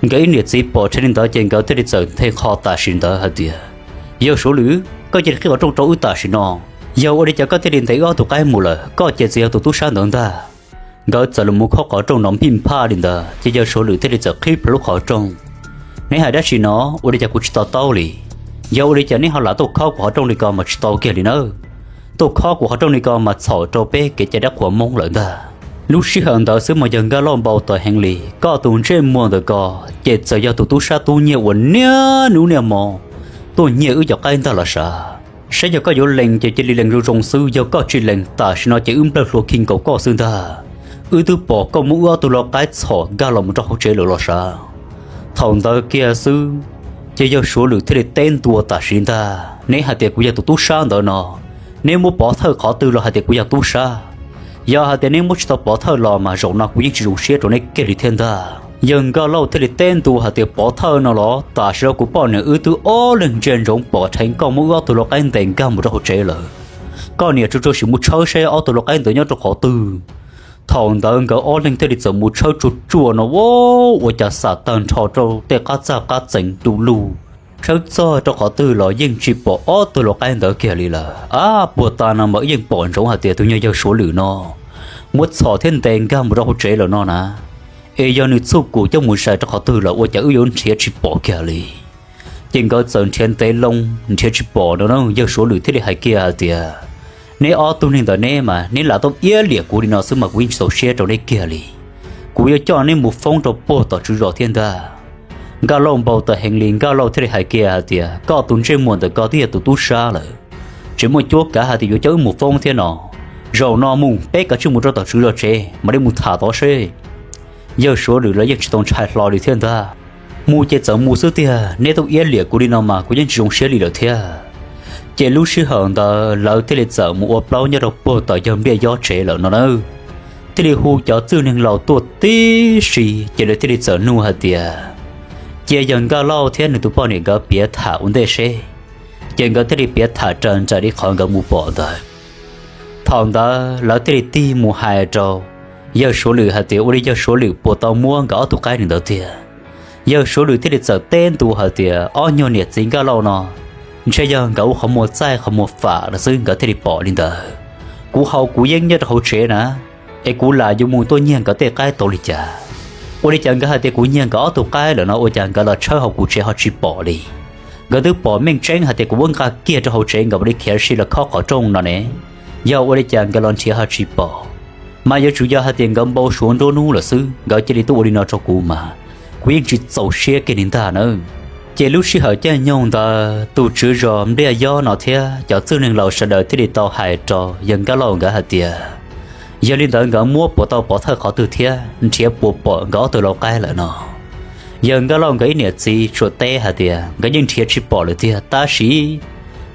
Nkawd ib niam txiv pom rhe li ntawd ces nkawd thiaj li txawm nthe qho tam sim ntawd hais tias, Yawg Suav Lwm, koj cia li qhib qhov rooj rau wb tam sim no. Yog ua li cas koj thiaj li ntes wb ob tug qaib mus lawm? Koj ces txawm yog tus tub sab ntawd ntag. Nkawd txawm los mus khob qhov rooj no phij phaj li ntawd ces yawg Suav Lwm thiaj li txawm qhib plho lub qhov rooj. Neb hais dab tsi no? Ua li cas kuv tsis to taub li? Yog ua li cas neb ho lam tuaj khob kuv qhov rooj li ko mas tsis tau kiag li nawb. Tuaj khob kuv qhov rooj li ko mas txhaum rau peb kev cai dab qhuas Hmoob lawm ntag. Lub sij hawm ntawd xwb mas yawg Nkaj Lauj npau taws heev li, koj tus ntsej muag ntawm ko ces txawm yog tus tub sab tub nyiag uas niaj hnub niaj hmo tuaj nyiag wb cov qaib ntag los sav. Saib yog koj yuav lees ces cia li lees zoo zoo xwb, yog koj tsis lees tam sim no ces wb nplawg hlua khi nkaus koj xwb ntag. Wb twb pom koj muab wb ob tug lau qaib txhom nkag los mus rau hauv tsev lawm los sav. Thaum ntawd kiag xwb, ces yawg Suav Lwm thiaj li teb ntua tam sim ntag, Neb hais tias kuv yog tus tub sab ntawd no, neb muab pov thawj qhov twg los hais tias kuv yog tub sab? Yog hais tias neb muab tsis tau pov thawj los mas zaum no kuv yeej tsis zoo siab rau neb kiag li thiab ntag. Yawg Nkaj Lauj thiaj li teb ntua hais tias, Pov thawj no los tam sim no kuv poj niam wb twb ob leeg ntsia ntsoov pom rhe koj muab wb ob tug lau qaib ntes nkag mus rau hauv tsev lawm. Koj niam tsuag tsuag sim mus tshawb seb ob tug lau qaib ntawd nyob rau qhov twg. Thaum ntawd nkawd ob leeg thiaj li txawm mus tshawb tsuag tsuag no, ua cas xam tag nrho rau tej qab txaj qab txees du lug, tshawb txog rau qhov twg los yeej tsis pom ob tug lau qaib ntawd kiag li lawm. Ab, puag ta no mas wb yeej pom ntsoov hais tias tus nyuag yawg Suav Lwm no muab txhom thiab ntes nkag mus rau hauv tsev lawm no na. Es yog nws txhuj kum coj mus zais rau qhov twg lawm ua cas wb yuav nrhiav tsis pom kiag li. Ces nkawd txawm nrhiav ntev loo nrhiav tsis pom no na, yawg Suav Lwm thiaj li hais kiag hais tias, neb ob tug neeg ntawm neb mas neb lam tuaj iab liam kuv li no xwb mas kuv yeej tsis txaus siab rau neb kiag li. Kuv yuav coj neb mus foob rau puag tom tswv zos thiab ntag. Nkaj Lauj npau taws heev li, Nkaj Lauj thiaj li hais kiag hais tias, koj tus ntsej muag ntawm koj twb yog tus tub sab lawm, tseem muaj cuab kav hais tias yuav coj wb mus foob thiab no. Zaum no mus peb kav tsij mus rau tom tswv zos tsev mam li mus tham tod seb. Yawg Suav Lwm lawv yeej tsis tau ntshai hlo li thiab ntag. Mus ces txawm mus xwb tiag, neb tuaj iab liam kuv li no mas kuv yeej tsis zoo siab li lawm thiab. Ces lub sij hawm ntawd lawv thiaj li txawm mus ua plaub nyob rau puag tom yawg Npliaj Yob tsev lawm no na. Thiaj li hu cov txwj neeg laus tuaj tib si, ces lawv thiaj li txawm nug hais tias, cia yawg Nkaj Lauj thiab nws tus poj niam nkawd piav tham ua ntej seb. Ces nkawd thiaj li piav tham raws nraim li qhov nkawd mus pom ntawd. Thaum ntawd lawv thiaj li tig mus hais rau yawg Suav Lwm hais tias ua li yawg Suav Lwm puas tau muab nkawd ob tug qaib li ntawd tiag. Yawg Suav Lwm thiaj li txawm teb ntua hais tias ob nyuag niam txiv Nkaj Lauj no ntshe yog nkawd ua qhov muag txaij qhov muag fam lawm xwb, nkawd thiaj li pom li ntawd. Kuv haus kuv yeeb nyob rau hauv tsev na, es kuv lam yuav mus tuaj nyiag nkawd tej qaib tau li cas? Ua li cas nkawd hais tias kuv nyiag nkawd ob tug qaib lawm no ua cas nkawd los tshawb hauv kuv tsev ho tsis pom li? Nkawd twb pom meej tseeb hais tias kuv muab nqa kiag rau hauv tsev nkawd mam li khiav si los khob qhov rooj no ne. Yog ua li cas nkawd los nrhiav ho tsis pom? Mas yuav tsum yog hais tias nkawd npau suav nruab hnub lawm xwb nkawd cia li tuaj ua li no rau kuv mas kuv yeej tsis txaus siab kiag li ntag nawb. Ces lub sij hawm caij nyoog ntawd tus tswv zos Npliaj Yob no thiab cov txwj neeg laus sawv daws thiaj li tau hais rau yawg Nkaj Lauj nkawd hais tias, yog li ntawd nkawd muab puas tau pov thawj qhov twg thiab nrhiav puas pom nkawd ob tug lau qaib lawm no? Yawg Nkaj Lauj nkawd ib niam txiv tsuas teb hais tias nkawd yeej nrhiav tsis pom lawm tiag, tab sis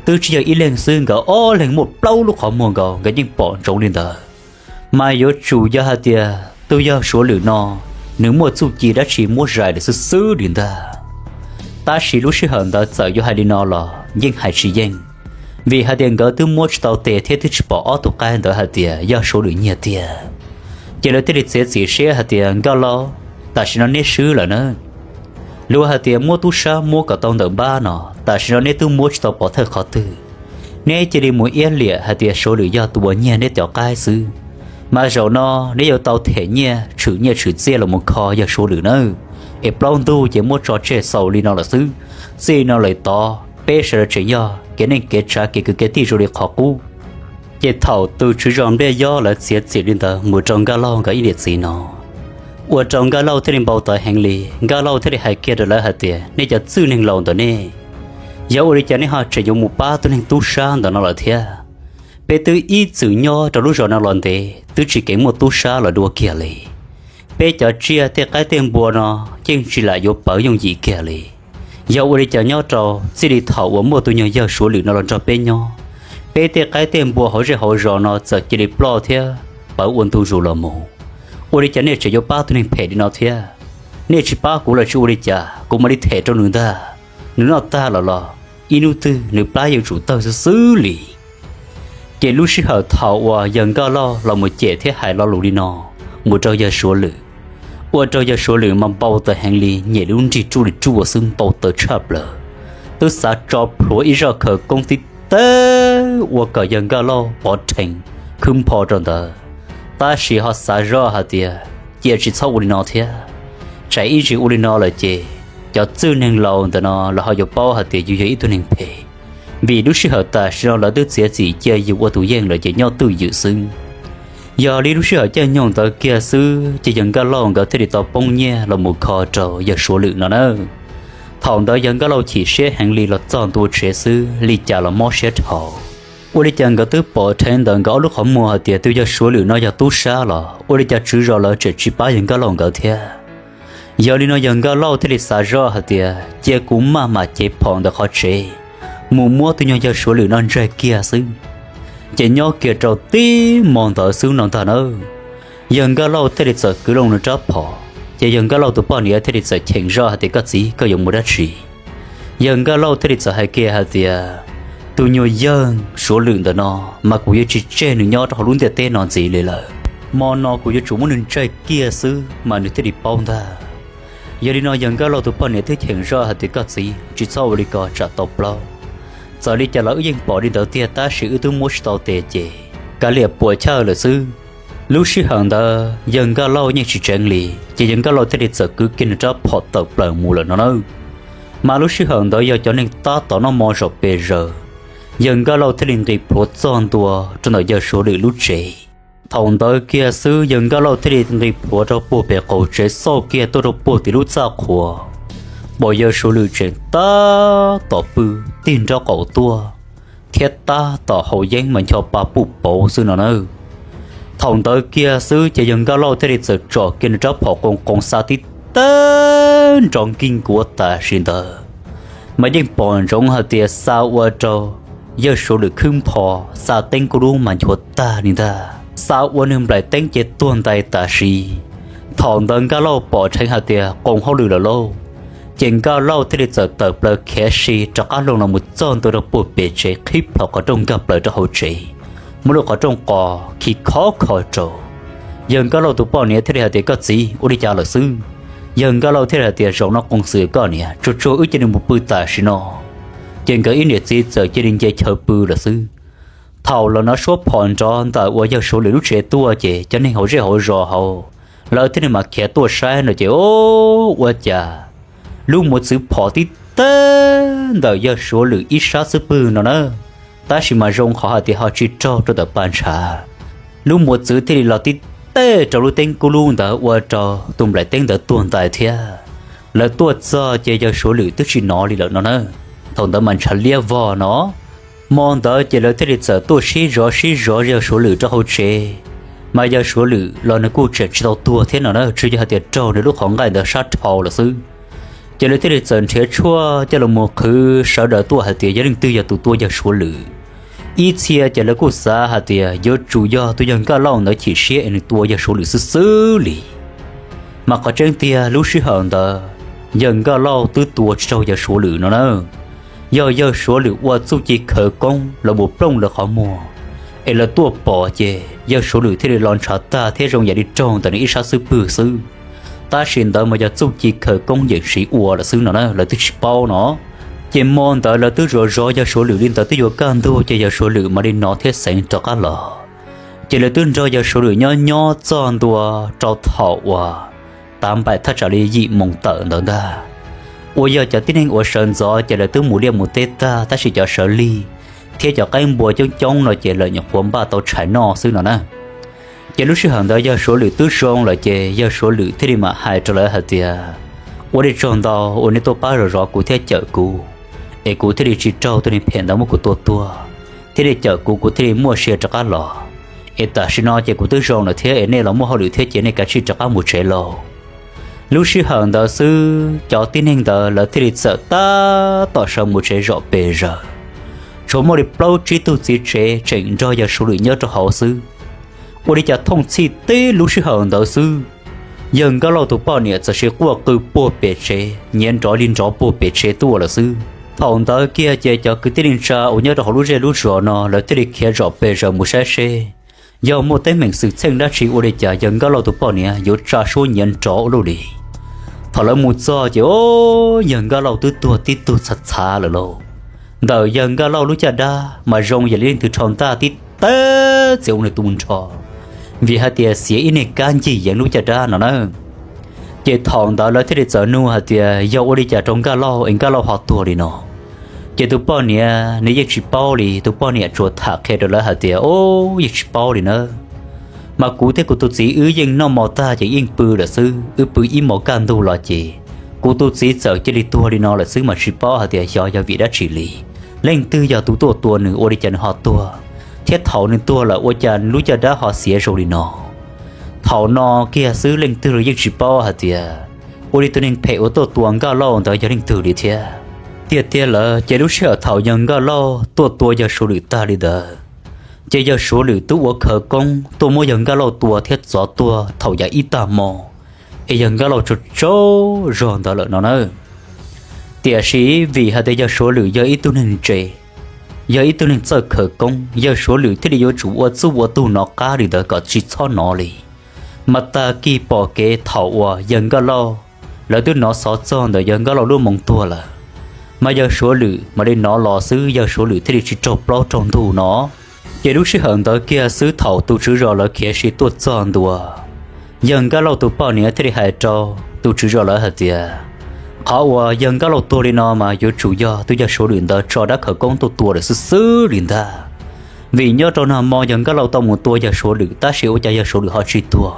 twb tsis yog ib leeg xwb, nkawd ob leeg muaj plaub lub qhov muag nkaus nkawd yeej pom ntsoov li ntawd. Mas yuav tsum yog hais tias tus yawg Suav Lwm no nws muaj txuj ci dab tsi muab zais lawm xwb xwb li ntag. Tab sis lub sij hawm ntawd txawm yuav hais li no los yeej hais tsis yeej, vim hais tias nkawd twb muab tsis tau tes thiab twb tsis pom ob tug qaib ntawd hais tias yog Suav Lwm nyiag tiag. Ces lawv thiaj li txiav txim siab hais tias Nkaj Lauj, tam sim no neb swb lawm na. Luag hais tias muab tub sab muab kom tau ntawm npab no, tam sim no neb twb muab tsis tau pov thawj qhov twg. Neb cia li mus iab liam hais tias Suav Lwm yog tus uas nyiag neb cov qaib xwb, mas zaum no neb yuav tau them nyiaj tshwm nyiaj tshwm txiaj los mus kho yawg Suav Lwm nawb. Es plaub ntug ces muab tso tseg xaus li no lawm xwb. Txij no lawm tod peb sawv daws tseem yog kev neej kev tsav kev kwv kev tij zoo li qhov qub. Ces thaum tus tswv zos Npliaj Yob lawv txiav txim li ntawd mus rau Nkaj Lauj nkawd ib niam txiv no, ua rau Nkaj Lauj thiaj li npau taws heev li. Nkaj Lauj thiaj li hais kiag rau lawv hais tias, nej cov txwj neeg laus ntawm nej, yog ua li cas nej ho tseem yuav mus pab tus neeg tub sab ntawm no lawm thiab? Peb twb ib txwm nyob rau lub zos no los ntev twb tsis keev muaj tub sab los dua kiag li. Peb cov tsiaj tej qaib tej npua no yeej tsis lam yuav pawv yooj yim kiag li. Yog ua li cas nyob rau txij li thaum uas muaj tus nyuag yawg Suav Lwm no los nrog peb nyob, peb tej qaib tej npua hauv zej hauv zos no txawm cia li ploj thiab pawv ua ntu zus los mus? Ua li cas nej tseem yuav pab tus neeg phem li no thiab? Nej tsis pab kuv los tsis ua li cas, kuv mam li them rau nws ntag. Nws noj tag los los ib hnub twg nws plab yeej tsum tawg xwb xwb li. Ces lub sij hawm thaum uas yawg Nkaj Lauj los mus cem thiab hais lo lus li no mus rau yawg Suav Lwm, ua rau yawg Suav Lwm mas npau taws heev li, nyem lub nrig ruj li ruaj xwb, npau taws tshaj plaws. Twb xav tso plhuav ib zaj khawv koob tib teg ua kom yawg Nkaj Lauj pov rhees khwb npho rau ntawd, tab sis ho xav zoj hais tias cia tsis txhob ua li no thiab. Tsam ib ntsis ua li no lawm ces cov txwj neeg laus ntawm no lawv ho yuav paub hais tias yus yog ib tug neeg phem, vim lub sij hawm tam sim no lawv twb txiav txim cia yus ua tus yeej lawm ces nyob twj ywm xwb. Yog li lub sij hawm caij nyoog ntawd kiag xwb ces yawg Nkaj Lauj nkawd thiaj li tau poob nyiaj los mus kho rau yawg Suav Lwm no na. Thaum ntawd yawg Nkaj Lauj chim siab heev li, los txog ntua tsev xwb li cas los mob siab dhau. Ua li cas nkawd twb pom rheev ntawm nkawd ob lub qhov muag hais tias tus yawg Suav Lwm no yog tub sab los ua li cas tswv zos lawv tseem tsis pab yawg Nkaj Lauj nkawd thiab? Yog li no yawg Nkaj Lauj thiaj li xav zoj hais tias cia kuv maj mam cev phom ntawm qhov tsev mus muab tus nyuag yawg Suav Lwm no ntsaig kiag xwb, ces nyob kiag rau tib hmo ntawd xwb no ntag nawb. Yawg Nkaj Lauj thiaj li txawm kwv loo nws rab phom, ces yawg Nkaj Lauj tus poj niam thiaj li txawm cheem zoj hais tias, koj txiv, koj yuav mus dab tsi? Yawg Nkaj Lauj thiaj li txawm hais kiag hais tias, Tus nyuag yawg Suav Lwm ntawm no mas kuv yuav tsis tseg nws nyob rau hauv lub ntiaj teb no ntxiv li lawm. Hmo no kuv yuav tsum muab nws ntsaj kiag xwb mas nws thiaj li paub ntag. Yog li no yawg Nkaj Lauj tus poj niam thiaj cheem zoj hais tias, koj txiv, tsis txhob ua li ko tsam tau plaub. Txawm li cas los wb yeej pom li ntawd tiag tab sis wb twb muab tsis tau tes ces kav liam puam chawj lawm xwb. Lub sij hawm ntawd yawg Nkaj Lauj yeej tsis tseev li, ces yawg Nkaj Lauj thiaj li txawm kwv kiag nws rab phom tawm plaws mus lawm no na. Mas lub sij hawm ntawd yog cov neeg tab tom noj mov zom pes zaws, yawg Nkaj Lauj thiaj li nqis plhuav txog ntua rau ntawm yawg Suav Lwm lub tsev. Thaum ntawd kiag xwb yawg Nkaj Lauj thiaj li nqis plhuav rau puag pem qaum tsev xauj kiag tuaj rau puag tim lub txaj qhua, pom yawg Suav Lwm tseem tab tom pw tig nraub qaum tuaj thiab tab tom haus yeeb mas ncho pa puj pauv xwb no na. Thaum ntawd kiag xwb ces yawg Nkaj Lauj thiaj li txawm tsom kiag nws rab phom qoos qoos xa tib teg nrov nkig nkuav tam sim ntawd, mas yeej pom ntsoov hais tias xa ua rau yawg Suav Lwm khwb npho, xa teeb kub lub mas nchuav tag li ntag, xa ua nws nplaim teeb ces tuag ntais tam sim. Thaum ntawd Nkaj Lauj pom dheev hais tias qoos hauj lwm lawm lauj, ces Nkaj Lauj thiaj li txawm tawm plaws khiav si rov qab loo los mus txog ntua rau puag pem tsev qhib plho qhov rooj nkag plaws rau hauv tsev, muab lub qhov rooj qos khi khov kho rau. Yawg Nkaj Lauj tus poj niam thiaj li hais tias, koj txiv, ua li cas lawm xwb? Yawg Nkaj Lauj thiaj li hais tias, zaum no qoos xwm koj niam, tsuag tsuag wb cia li mus pw tam sim no. Ces nkawd ib niam txiv txawm cia li nce chaw pw lawm xwb. Thaum los nov suab phom nrov ntawm uas yawg Suav Lwm lub tsev tuaj ces cov neeg hauv zej hauv zos hauv lawv thiaj li mam khiav tuaj saib no ces, o, ua cas lub mos txwv phom tib teg ntawm yawg Suav Lwm ib sab xub pwg no na, tab sis mas zoo qhov hais tias ho tsis raug rau ntawm pas ntshav. Lub mos txwv thiaj li los tib teg rau lub teeb kub lub ntawd ua rau tus nplaim teeb ntawd tuag ntais thiab. Lawv tuaj txog ces yawg Suav Lwm twb tsis nov li lawm no na. Thaum ntawd mas ntshav liab vog no. Hmo ntawd ces lawv thiaj li txawm tuaj sib zov sib zov yawg Suav Lwm rau hauv tsev, mas yawg Suav Lwm los nws kuj tseem tsis tau tuag thiab no na, tsuas yog hais tias raug nws lub qhov nqaij ntawd sab dhau lawm xwb. Ces lawv thiaj li txawm nrhiav tshuaj coj los mus qhwv sawv daws tuaj hais tias yog leej twg yog tus tua yawg Suav Lwm. Ib txhia ces lawv kuj xav hais tias yuav tsum yog tus yawg Nkaj Lauj ntawd chim siab es nws tua yawg Suav Lwm xwb xwb li. Mas qhov tseeb tiag lub sij hawm ntawd yawg Nkaj Lauj twb tua tsis raug yawg Suav Lwm no na. Yog yawg Suav Lwm ua txuj ci khawv koob los mus plooj lawv qhov muag, es lawv tuaj pom ces yawg Suav Lwm thiaj li los ntshav tag thiab zoo yam li raug ntawm nws ib sab xub pwg xwb. Tab sis ntawd mas yog txuj ci khawv koob yeem siv ua lawm xwb no na, lawv twb tsis paub no. Ces hmo ntawd lawv twb zov zov yawg Suav Lwm li ntawd twb yuav kaj ntug ces yawg Suav Lwm mam li nov thiab xeev rov qab los. Ces lawv twb nrog yawg Suav Lwm nyob nyob txog ntua rau thaum uas tav npaim thaj tsam li yim moos tawm ntawd ntag. Uas yog cov tib neeg uas sawv ntxov ces lawv twb mus liaj mus teb tag tab sis cov sawv lig thiab cov qaib npua coob coob no ces lawv nyuam qhuav npaj tau tshais noj xwb no na. Ces lub sij hawm ntawd yawg Suav Lwm twb zoo lawm ces yawg Suav Lwm thiaj li mam hais rau lawv hais tias, ua li tsaug ntau uas nej tuaj pab zov zov kuv thiab cawm kuv, es kuv thiaj li tsis raug tus neeg phem ntawd muab kuv tua tuag, thiaj li cawm kuv, kuv thiaj li muaj sia rov qab los. Es tam sim no ces kuv twb zoo lawm thiab es nej los muaj hauj lwm thiab ces nej kav tsij rov qab mus tsev lauj. Lub sij hawm ntawd xwb cov tib neeg ntawd lawv thiaj li txawm tab tom sawv mus tsev zom pes zaws. Tshuav muaj li plaub tsib tug txiv tsev tseem nrog yawg Suav Lwm nyob rau hauv xwb. Ua li cas thooj txhij tib lub sij hawm ntawd xwb, yawg Nkaj Lauj tus poj niam txawm sis quaj qw puag pem tsev, nyiav nrov li nrov puag pem tsev tuaj lawm xwb. Thaum ntawd kiag ces cov kwv tij neej tsa uas nyob rau hauv lub zej lub zos no lawv thiaj li khiav zom pes zaws mus saib seb yog muaj teeb meem xwm txheej dab tsi ua li cas yawg Nkaj Lauj tus poj niam yuav tsa suab nyiav nrov ua luaj li. Thaum lawv mus txog ces, o, yawg Nkaj Lauj twb tuag tib tug txhav txhav lawm lauj. Ntawm yawg Nkaj Lauj lub caj dab mas zoo yam li leej twg rho ntaj tib teg txiav ua nws tu nrho, vim hais tias xiav ib niag kab ncig yeev lub caj dab no na. Ces thaum ntawd lawv thiaj li txawm nug hais tias yog ua li cas rau Nkaj Lauj es Nkaj Lauj ho tuag li no. Ces tus poj niam nws yeej tsis paub li, tus poj niam tsuas tham qhia rau lawv hais tias, o, yeej tsis paub li na. Mas kuv thiab kuv tus txiv wb yeej noj mov tag ces yeej pw lawm xwb, wb pw ib hmos kaj ntug los ces kuv tus txiv txawm cia li tuag li no lawm xwb mas tsis paub hais tias xyov yog vim dab tsi li, leej twg yog tus tuaj tua nws ua li cas nws ho tuag, thiab thaum nws tuag lawm ua cas lub caj dab ho xiav zoo li no. Thaum no kiag xwb leej twg los yeej tsis paub hais tias ua li tus neeg phem uas tuaj tua Nkaj Lauj ntawd yog leej twg li thiab. Tiag tiag lawm ces lub sij hawm thaum yawg Nkaj Lauj tuaj tua yawg Suav Lwm tag li ntawd, ces yawg Suav Lwm twb ua khawv koob tuaj muab yawg Nkaj Lauj tua thiab txov tuag thaum yav ib tag hmo, es yawg Nkaj Lauj tsaug tsaug zog ntawd lawm no na. Tiam sis vim hais tias yawg Suav Lwm yog ib tug neeg ntse, yog ib tug neeg txawj khawv koob, yawg Suav Lwm thiaj li yuav tsum ua txuj ua tug nov qab li ntawd kom tsis txhob hnov li. Mas tag kis pom kev thaum uas yawg Nkaj Lauj lawv twb hnov xov txog ntawm yawg Nkaj Lauj lub moo tuag lawm, mas yawg Suav Lwm mam li hnov los xwb, yawg Suav Lwm thiaj li tsis raug plaub raug ntug no. Ces lub sij hawm ntawd kiag xwb thaum tus tswv zos lawv khiav si tuaj txog ntua, yawg Nkaj Lauj tus poj niam thiaj li hais rau tus tswv zos lawv hais tias, qhov uas yawg Nkaj Lauj tuag li no mas yuav tsum yog tus yawg Suav Lwm ntawd tso dab khawv koob tuaj tua lawm xwb xwb li ntag. Vim nyob rau nag hmo yawg Nkaj Lauj tau mus tua yawg Suav Lwm, tab sis ua cas yawg Suav Lwm ho tsis tuag,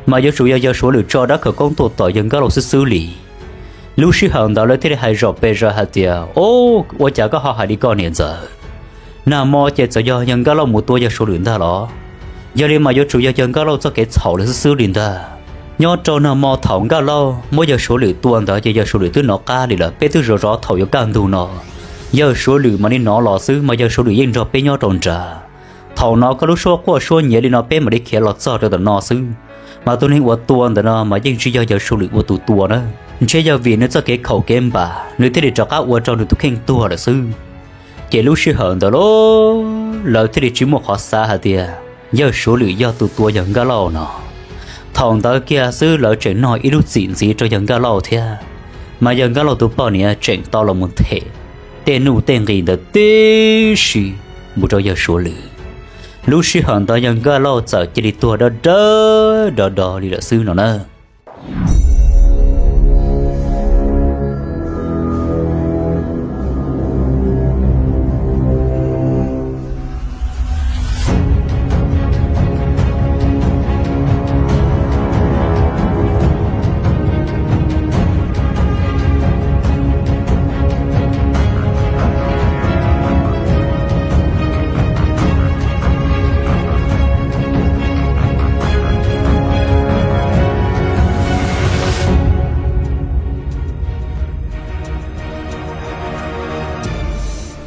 mas yuav tsum yog yawg Suav Lwm tso dab khawv koob tuaj tom yawg Nkaj Lauj xwb xwb li. Lub sij hawm ntawd lawv thiaj li hais zom pes zaws hais tias, o, ua cas koj ho hais li ko niam ntxawm? Nag hmo ces txawm yog yawg Nkaj Lauj mus tua yawg Suav Lwm ntag los? Yog li mas yuav tsum yog yawg Nkaj Lauj txoj kev txhaum lawm xwb xwb li ntag. Nyob rau nag hmo thaum Nkaj Lauj muab yawg Suav Lwm tua ntawd ces yawg Suav Lwm twb hnov qab li lawm, peb twb zov zov thaum yuav kaj ntug no, yawg Suav Lwm mam li hnov los xwb, mas yawg Suav Lwm yeej nrog peb nyob rau nrad. Thaum no koj lub suab quaj suab nyiav li no peb mam li khiav los txog rau ntawm no xwb, mas tus neeg uas tua ntawm no mas yeej tsis yog yawg Suav Lwm ua tus tua na. Ntshe yog vim nws txoj kev khaum kev npam nws thiaj li rov qab ua rau nws tus kheej tuag lawm xwb. Ces lub sij hawm ntawd los lawv thiaj li tsis muaj qhov xav hais tias yawg Suav Lwm yog tus tua yawg Nkaj Lauj no. Thaum ntawd kiag xwb lawv tseem nog ib lub txim ntxiv rau yawg Nkaj Lauj thiab, mas yawg Nkaj Lauj tus poj niam tseem tau los mus them tej nuj tej nqis ntawd tib si mus rau yawg Suav Lwm. Lub sij hawm ntawd yawg Nkaj Lauj txawm cia li tuag dawb dawb do do li lawm xwb no na.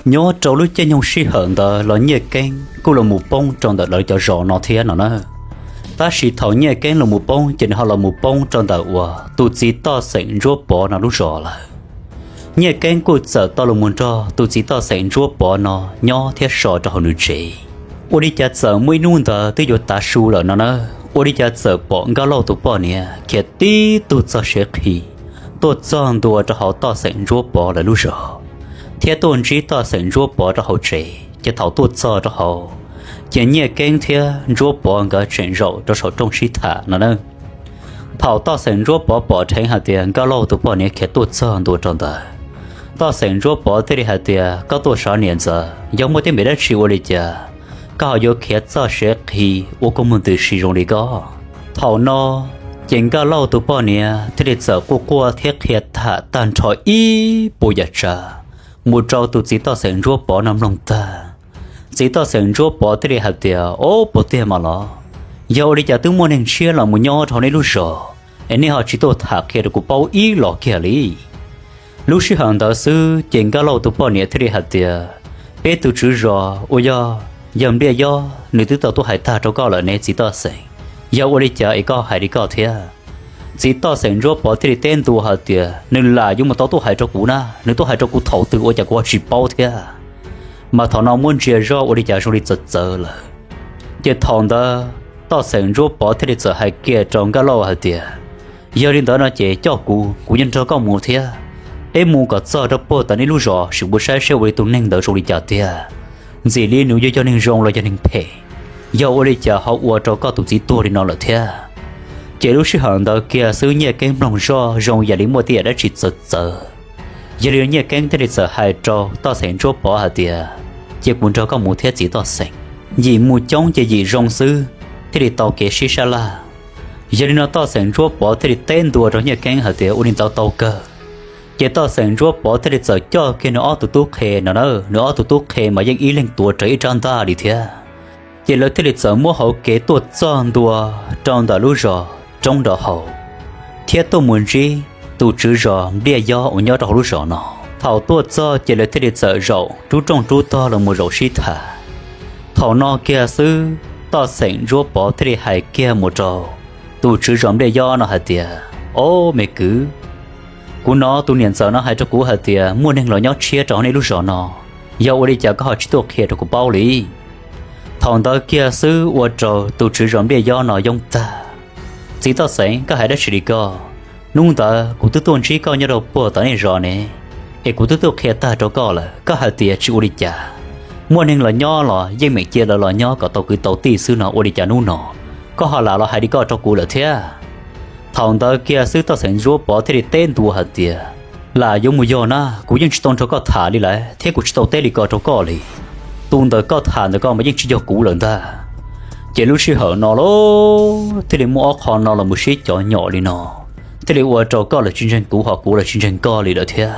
Nyob rau lub caij nyoog sij hawm ntawd los Nyiaj Keeb kuj los mus poob rau ntawm lawv cov zos no thiab no na. Tab sis thaum Nyiaj Keeb los mus poob ces nws ho los mus poob rau ntawm uas tus txiv toj xeem Ntsuab Pov no lub zos lawm. Nyiaj Keeb kuj txawm tau los mus nrog tus txiv toj xeem Ntsuab Pov no nyob thiab so rau hauv nws tsev. Ua li cas txawm muaj ib hnub ntawd twb yuav tav su lawm no na, ua li cas txawm pom Nkaj Lauj tus poj niam khiav tib tug txog Sev Qhi tuaj txog ntua rau hauv toj xeem Ntsuab Pov lawv lub zos, thiab tuaj ntsib toj xeem Ntsuab Pov rau hauv tsev. Ces thaum tuaj txog rau hauv, ces Nyiaj Keeb thiab Ntsuab Pov nkawd tseem zaum rau saum rooj sib tham no na. Thaum toj xeem Ntsuab Pov pom dheev hais tias Nkaj Lauj tus poj niam khiav tuaj txog ntua rau ntawd, toj xeem Ntsuab Pov thiaj li hais tias, koj tuaj sav niam ntxawm, yog muaj teeb meem dab tsi ua li cas koj ho yuav khiav txog Sev Qhi ua kua muag ntws si zoo li koj? Thaum no ces Nkaj Lauj tus poj niam thiaj li txawm quaj quaj thiab qhia tham tag nrho ib puas yam tsav mus rau tus txiv toj xeem Ntsuab Pov no mloog tag. Txiv toj xeem Ntsuab Pov thiaj li hais tias, o, puas tiag mas los? Yog ua li cas twb muaj neeg tshiab los mus nyob rau hauv nej lub zos es nej ho tsis tuaj tham qhia rau kuv paub ib los kiag li? Lub sij hawm ntawd xwb ces Nkaj Lauj tus poj niam thiaj li hais tias, peb tus tswv zos uas yog yawg Npliaj Yob nws twb tau tuaj hais tag rau koj lawm ne txiv toj xeem, yog ua li cas es koj hais li koj thiab? Txiv toj xeem Ntsuab Pov thiaj li teb ntua hais tias, nws lam yuav mus tau tuaj hais rau kuv na, nws tuaj hais rau kuv thaum twg ua cas kuv ho tsis paub thiab? Mas thaum no muab ntsia zoj ua li cas zoo li txawv txawv lawm. Ces thaum ntawd toj xeem Ntsuab Pov thiaj li txawm hais kiag rau Nkaj Lauj hais tias, yog li ntawd no ces coj kuv, kuv yuav nrog koj mus thiab. Peb mus kom txog rau puag tom nej lub zos sim mus saib seb ua li tus neeg ntawd zoo li cas tiag, ntxim li nws yuav yog neeg zoo los yog neeg phem, yog ua li cas ho ua rau koj tus txiv tuag li no lawm thiab. Ces lub sij hawm ntawd kiag xwb Nyiaj Keeb mloog zoj zoo yam li muaj tej yam dab tsi txawv txawv. Yog li Nyiaj Keeb thiaj li txawm hais rau toj xeem Ntsuab Pov hais tias, cia kuv nrog koj mus thiab txiv toj xeem. Yim mus coob ces yim zoo xwb, thiaj li tau kev sib sab laj. Yog li no toj xeem Ntsuab Pov thiaj li teb ntua rau Nyiaj Keeb hais tias, ua li ntawd tau kawg. Ces toj xeem Ntsuab Pov thiaj li txawm coj kiag nws ob tug tub qhe no na, nws ob tug tub qhe mas yeej ib leeg tuav rawv ib rab ntaj li thiab. Ces lawv thiaj li txawm muab hauv kev tuaj txog ntua rau ntawm lub zos roob nrov haus, thiab tuaj mus ntsib tus tswv zos Npliaj Yob uas nyob rau hauv lub zos no. Thaum tuaj txog ces lawv thiaj li txawm zaum rub rooj rub tog los mus zaum sib tham. Thaum no kiag xwb, toj xeem Ntsuab Pov thiaj li hais kiag mus rau tus tswv zos Npliaj Yob no hais tias, o, me kwv, kuv hnov tus niam ntxawm no hais rau kuv hais tias muaj neeg los nyob tshiab rau hauv nej lub zos no, Yog ua li cas koj ho tsis tuaj qhia rau kuv paub li? Thaum ntawd kiag xwb ua rau tus tswv zos Npliaj Yob no yoob tag. Txiv Toj Xeem, koj hais dab tsi li ko? Hnub ntawd kuv twb tuaj ntsib koj nyob rau puag tom nej zos ne, es kuv twb tuaj qhia tag rau koj lawm, koj hais tias tsis ua li cas. Muaj neeg los nyob los yeej meem cia lawv los nyob kom tau kwv tau tij xwb no, ua li cas hnub no koj ho lam los hais li ko rau kuv lawm thiab? Thaum ntawd kiag xwb Toj Xeem Ntsuab Pov thiaj li teb ntua hais tias, lam yuav mus yog na, kuv yeej tsis tau nrog koj tham li lawm thiab kuv tsis tau teb li ko rau koj li. Tus ntawm koj tham ntawm ko mas yeej tsis yog kuv lawm ntag. Ces lub sij hawm no los thiaj li muaj ob qho no los mus sib cov nyom li no, thiaj li ua rau koj los tsis ntseeg kuv, ho kuv los tsis ntseeg koj li lawm thiab.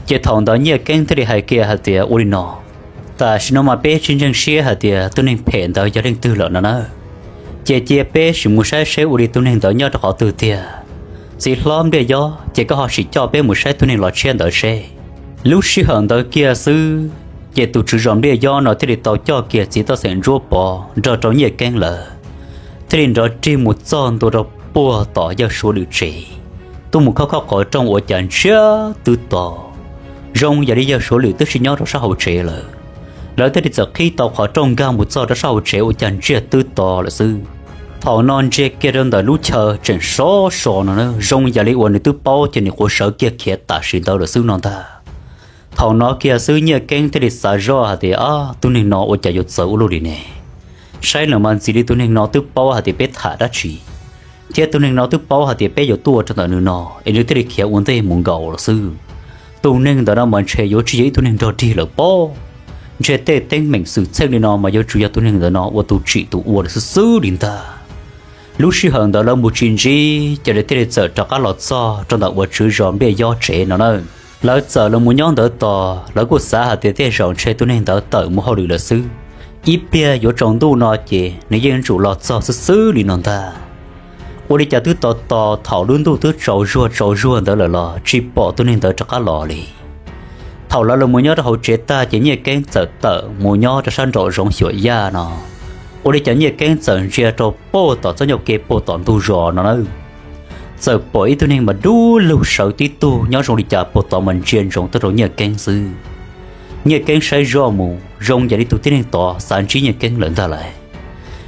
Ces thaum ntawd Nyiaj Keeb thiaj li hais kiag hais tias, ua li no, tam sim no mas peb tsis ntseeg siab hais tias tus neeg phem ntawd yog leej twg lawm no na. Ces cia peb sim mus saib seb ua li tus neeg ntawd nyob rau qhov twg tiag. Txiv hlob Npliaj Yob, ces koj ho sim coj peb mus saib tus neeg los tshiab ntawd seb. Lub sij hawm ntawd kiag xwb, ces tus tswv zos Npliaj Yob no thiaj li tau coj kiag txiv Toj Xeem Ntsuab Pov nrog rau Nyiaj Keeb lawm, thiaj li nrov rig mus txog ntua rau puag tom yawg Suav Lwm tsev, tuaj mus khob khob qhov rooj ua cas ntsiag twb to. Zoo yam li yawg Suav Lwm twb tsis nyob rau sab hauv tsev lawm. Lawv thiaj li txawm qhib tau qhov rooj nkag mus txog rau sab hauv tsev ua cas ntsiag twb to lawm xwb. Thaum no ntsia kiag rau ntawm lub chaw tseem sov so no na, zoo yam li uas nws twb paub ces nws quav sawv kiag khiav tam sim ntawd lawm xwb no ntag. Thaum no kiag xwb Nyiaj Keeb thiaj li xav zoj hais tias, ab, tus neeg no ua cas yuav txawv ua luaj li ne? Saib lawm mas ntxim li tus neeg no twb paub hais tias peb tham dab tsi, thiab tus neeg no twb paub hais tias peb yuav tuaj rau ntawm nws no es nws thiaj li khiav ua ntej mus nkaus lawm xwb. Tus neeg ntawm no mas ntshe yuav tsis yog ib tug neeg nrog dig lawm pob. Ntshe tej teeb meem xwm txheej li no mas yuav tsum yog tus neeg ntawm no ua tus tsim tus ua lawm xwb xwb li ntag. Lub sij hawm ntawd lawv mus tsis ntsib ces lawv thiaj li txawm rov qab los txog rau ntawm uas tswv zos Npliaj Yob tsev no na. Lawv txawm los mus nyob ntawd tos, lawv kuj xav hais tias tej zaum ntshe tus neeg ntawd tawm mus hauj lwm lawm xwb, ib pliag yuav tsaus ntuj no ces nws yeej yuav tsum los txog xwb xwb li no ntag. Ua li cas twb tos tos thaum lub ntuj twb tsaus zuag tsaus zuag ntawd lawm los tsis pom tus neeg ntawd rov qab los li. Thaum lawv los mus nyob rau hauv tsev tag ces Nyiaj Keeb txawm tawm mus nyob rau sab nraum zoov xyuam yaj no. Ua li cas Nyiaj Keeb txawm ntsia rau puag tom txoj ncauj ke puag tom ntug zos no na, txawm pom ib tug neeg mas dub lug sawv tib tug nyob zoo li cas puag tod mas ntsia ntsoov tuaj rau Nyiaj Keeb xwb. Nyiaj Keeb saib zoj mus zoo yam li tus tib neeg tod xav ntsib Nyiaj Keeb lawm ntag lauj.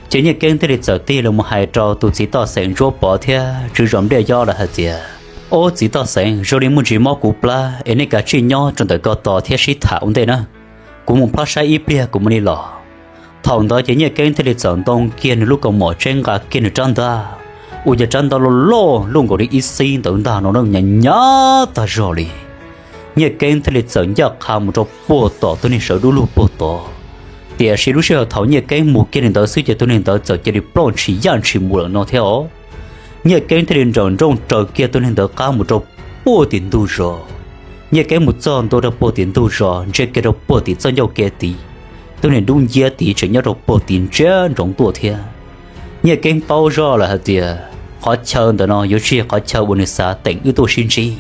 Ces Nyiaj Keeb thiaj li txawm tig los mus hais rau tus txiv Toj Xeem Ntsuab Pov thiab tswv zos Npliaj Yob lawv hais tias, ob txiv Toj Xeem, zoo li muaj ntsis mob kuv plab es nej kav tsij nyob rau ntawm ko tos thiab sib tham ua ntej na, kuv mus plob saib ib pliag kuv mam li los. Thaum ntawd ces Nyiaj Keeb thiaj li txawm ntoo kiag nws lub kaus mom tseb nqa kiag nws rab ntaj, ua cas rab ntaj loj loj luaj nkaus li ib xib ntawd ntag no na, hnyav hnyav tag zog li. Nyiaj Keeb thiaj li txawm ncaj qha mus rau puag tom tus neeg sawv dub lug puag tod. Tiam sis lub sij hawm thaum Nyiaj Keeb mus kiag li ntawd xwb ces tus neeg ntawd txawm cia li ploj ntshis yaj ntshis mus lawm no thiab os. Nyiaj Keeb thiaj li nrawm nrooj raws kiag tus neeg ntawd qab mus rau puag tim ntug zos. Nyiaj Keeb mus txog ntua rau puag tim ntug zos, ntsia kiag rau puag tim txoj ncauj ke tid, tus neeg dub nciab tid tseem nyob rau puag tim ntsia ntsoov tuaj thiab. Nyiaj Keeb paub zoj lawm hais tias qhov chaw ntawm no yuav tsis yog qhov chaw uas nws xav teem wb tuaj sib ntsib.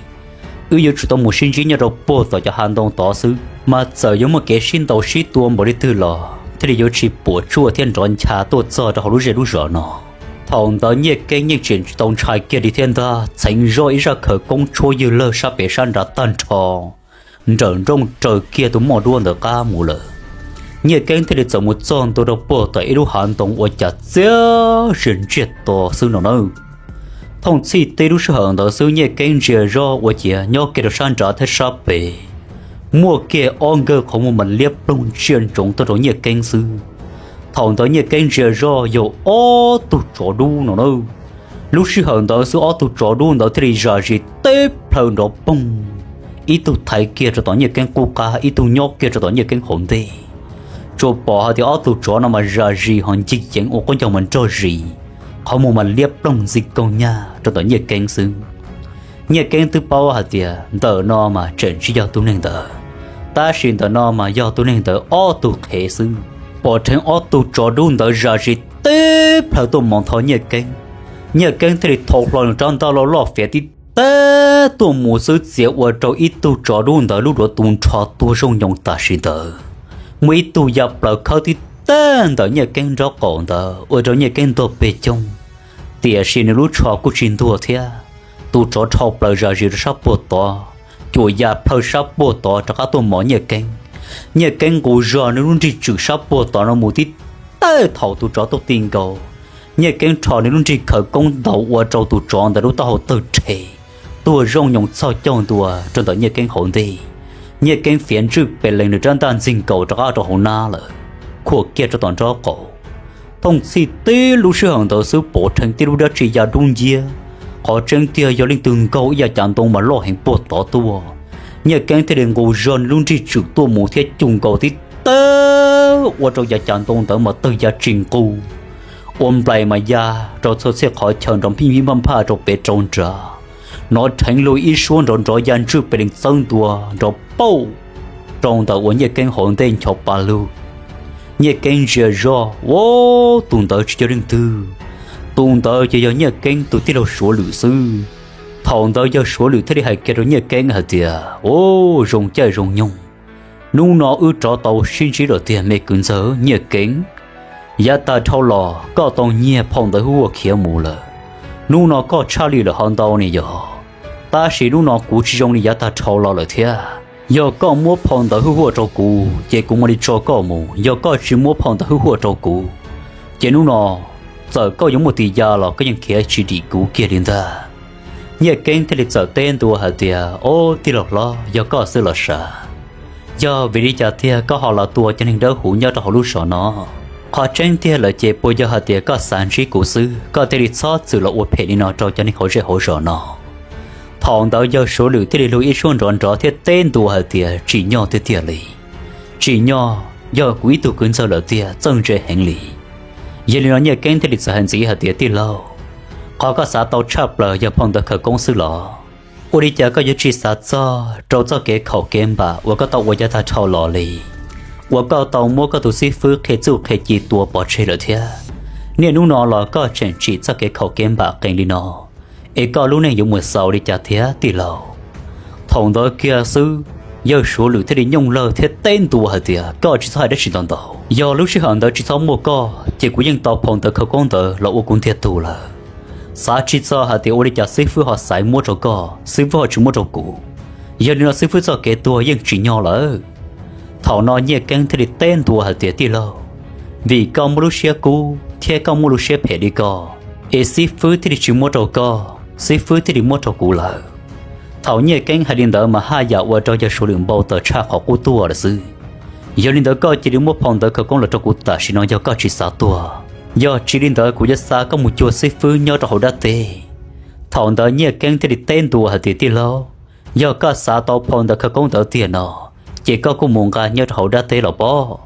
Wb yuav tsum tau mus sib ntsib nyob rau puag tom cov hav ntoo tod xwb, mas txawm yuav muaj kev sib ntaus sib tua npaum li twg los thiaj li yuav tsis puas tsuaj thiab nrov ncha tuaj txog rau hauv lub zej lub zos no. Thaum ntawd Nyiaj Keeb yeej tseem tsis tau ntshai kiag li thiab ntag, txheev zoj ib zaj khawv koob tshuab ywg lawg sab pem sab nrad tag nrho, nrawm nrooj raws kiag tus moj duab ntawd qab mus lawm. Nyiaj Keeb thiaj li txawm mus txog ntua rau puag tom ib lub hav ntoo ua cas txias zias ntsiag to xwb no na. Thooj txhij tib lub sij hawm ntawd xwb Nyiaj Keeb ntsia zoj ua ciav nyob kiag rau sab nrad thiab sab pem, muaj kiag ob nkawg qhov muag mas liab ploog ntsia ntsoov tuaj rau Nyiaj Keeb xwb. Thaum ntawd Nyiaj Keeb ntsia zoj yog ob tug tsov dub no na. Lub sij hawm ntawd xwb ob tug tsov dub ntawd thiaj li zam zis teb plhaw nrov poog, ib tug thaiv kiag rau tom Nyiaj Keeb qub qab, ib tug nyob kiag rau tom Nyiaj Keeb hauv ntej. Tsuas pom hais tias ob tug tsov no mas zam zis ho ncig yeev ua quab ncaug mas nrog zis, qhov muag mas liab ploog ntxi koog nyag rau tom Nyiaj Keeb xwb. Nyiaj Keeb twb paub hais tias ntawm no mas tseem tsis yog tus neeg ntawd, tab sis ntawm no mas yog tus neeg ntawd ob tug qhev xwb. Pom dheev ob tug tsov dub ntawd zam zis teb plhaw tuaj mos ntho Nyiaj Keeb, Nyiaj Keeb thiaj li thau hlo nws rab ntaj loj loj fiav tib teg tuaj mus xwb txiav ua rau ib tug tsov dub ntawd lub duav tu nrho tuag zooj nyoos tam sim ntawd. Muaj ib tug ya plaws khawb tib teg ntawm Nyiaj Keeb nraub qaum ntawd ua rau Nyiaj Keeb ntog pes coog, tiam sis nws lub tsho kuj tsis ntuag thiab. Tus tsov dhau plaws zam zis rau sab puag tod, cuam ya plhaw sab puag tod rov qab tuaj mos Nyiaj Keeb. Nyiaj Keeb nqus zog nws lub nrig tswm sab puag tod no mus tib tawg thaum tus tsov tuaj ti nkaus. Nyiaj Keeb rho nws lub nrig khawv koob ntaus ua rau tus tsov ntawd lub taub hau tawg rhe, tuag zoo nyoos txhoj caug ntua rau ntawm Nyiaj Keeb hauv ntej. Nyiaj Keeb fiav ntswj pes lees nws rab ntaj ntxig nkaus rov qab rau hauv nab lawm, khuam kiag rau tom nraub qaum. Thooj txhij tib lub sij hawm ntawd xwb pom dheev tib lub dab tsi ya dub nciab, qhov tseeb tiag yog leej twg nkaug ib yav cav ntoo mas loj heev puag tod tuaj. Nyiaj Keeb thiaj li nqus zog nws lub nrig tswm tuaj mus thiab cug nkaus tib tawg ua rau yav cav ntoo ntawd mas tawg ya tsis nqus, ua nplaim mas ya rau txhua txhij qhov chaw nrov phij phij phaj phaj rau pem rau nrad. Nov dheev lug ib suab nrov nrov ya ntswj pes lees txawb ntua nrov pauj rau ntawm uas Nyiaj Keeb hauv ntej ncho pa lug. Nyiaj Keeb ntsia zoj, ua, tus ntawd tsis yog leej twg, tus ntawd ces yog Nyiaj Keeb tus tij laug Suav Lwm xwb. Thaum ntawd yawg Suav Lwm thiaj li hais kiag rau Nyiaj Keeb hais tias, Ua, zoo caij zoo nyoog, hnub no wb rov tau sib ntsib lawm tiag me kwv ntxawg Nyiaj Keeb. Yav tag dhau los koj tau nyiag phau ntawv hwj huaj khiav mus lawm, hnub no koj tshaj lij lawm ho ntau ne yog. Tab sis hnub no kuv tsis zoo li yav tag dhau los lawm thiab. Yog koj muab phau ntawv hwj huaj rau kuv ces kuv mam li tso koj mus, yog koj tsis muab phau ntawv hwj huaj rau kuv ces hnub no txawm koj yuav muaj tis ya los koj yeej khiav tsis dim kuv kiag li ntag. Nyiaj Keeb thiaj li txawm teb ntua hais tias, Ob, tij laug hlob, yog koj xwb los sav. Yog vim li cas tiag koj ho los tua cov neeg dawb huv nyob rau hauv lub zos no? Qhov tseeb tiag lawm ces puas yog hais tias koj xav ntsib kuv xwb koj thiaj li txhob txwm los ua phem li no rau cov neeg hauv zej hauv zos no? Thaum ntawd yawg Suav Lwm thiaj li lug ib suab nrov nrov thiab teb ntua hais tias, Tsim nyog tiag tiag li. Tsim nyog yog kuv ib tug kwv ntxawg lawm tiag, txawj ntse heev li. Yog li no Nyiaj Keeb thiaj li txawm hais ntxiv hais tias, Tij laug, qhov koj xav tau tshaj plaws yog phau ntawv khawv koob xwb los? Ua li cas koj yuav tsis xav txog rau txoj kev khaum kev npam uas koj tau ua yav tag dhau los li, uas koj tau muab koj tus xib fwb qhia txuj qhia ci tua pov tseg lawm thiab? Niaj hnub no los koj tseem tsim txoj kev khaum kev npam qees li no, es koj lub neej yuav mus xaus li cas thiab tij laug? Thaum ntawd kiag xwb, yawg Suav Lwm thiaj li nyooj lawg thiab teb ntua hais tias, Koj tsis txhob hais dab tsi ntau ntau. Yog lub sij hawm ntawd tsis txhob muaj koj ces kuv yeej tau phau ntawv khawv koob ntawd los ua kuv ntiag tug lawm. Xav tsis txog hais tias ua li cas xib fwb ho xaiv muab rau koj, xib fwb ho tsis muab rau kuv. Yog li no xib fwb txoj kev tuag yeej tsim nyog lawm. Thaum no Nyiaj Keeb thiaj li teb ntua hais tias, Tij laug, vim koj muaj lub siab kub thiab koj muaj lub siab phem li ko, es xib fwb thiaj li tsis muab rau koj, xib fwb thiaj li muab rau kuv lawm. Thaum Nyiaj Keeb hais li ntawd mas haj yam ua rau yawg Suav Lwm npau taws tshaj qhov qub tuaj lawm xwb. Yog li ntawd koj cia li muab phau ntawv khawv koob los rau kuv tam sim no yog koj tsis xav tuag. Yog tsis li ntawd kuv yuav xa koj mus cuag xib fwb nyob rau hauv dab teb. Thaum ntawd Nyiaj Keeb thiaj li teb ntua hais tias, Tij laug, yog koj xav tau phau ntawv khawv koob ntawd tiag no, ces koj kuj mus nqa nyob rau hauv dab teb los pob.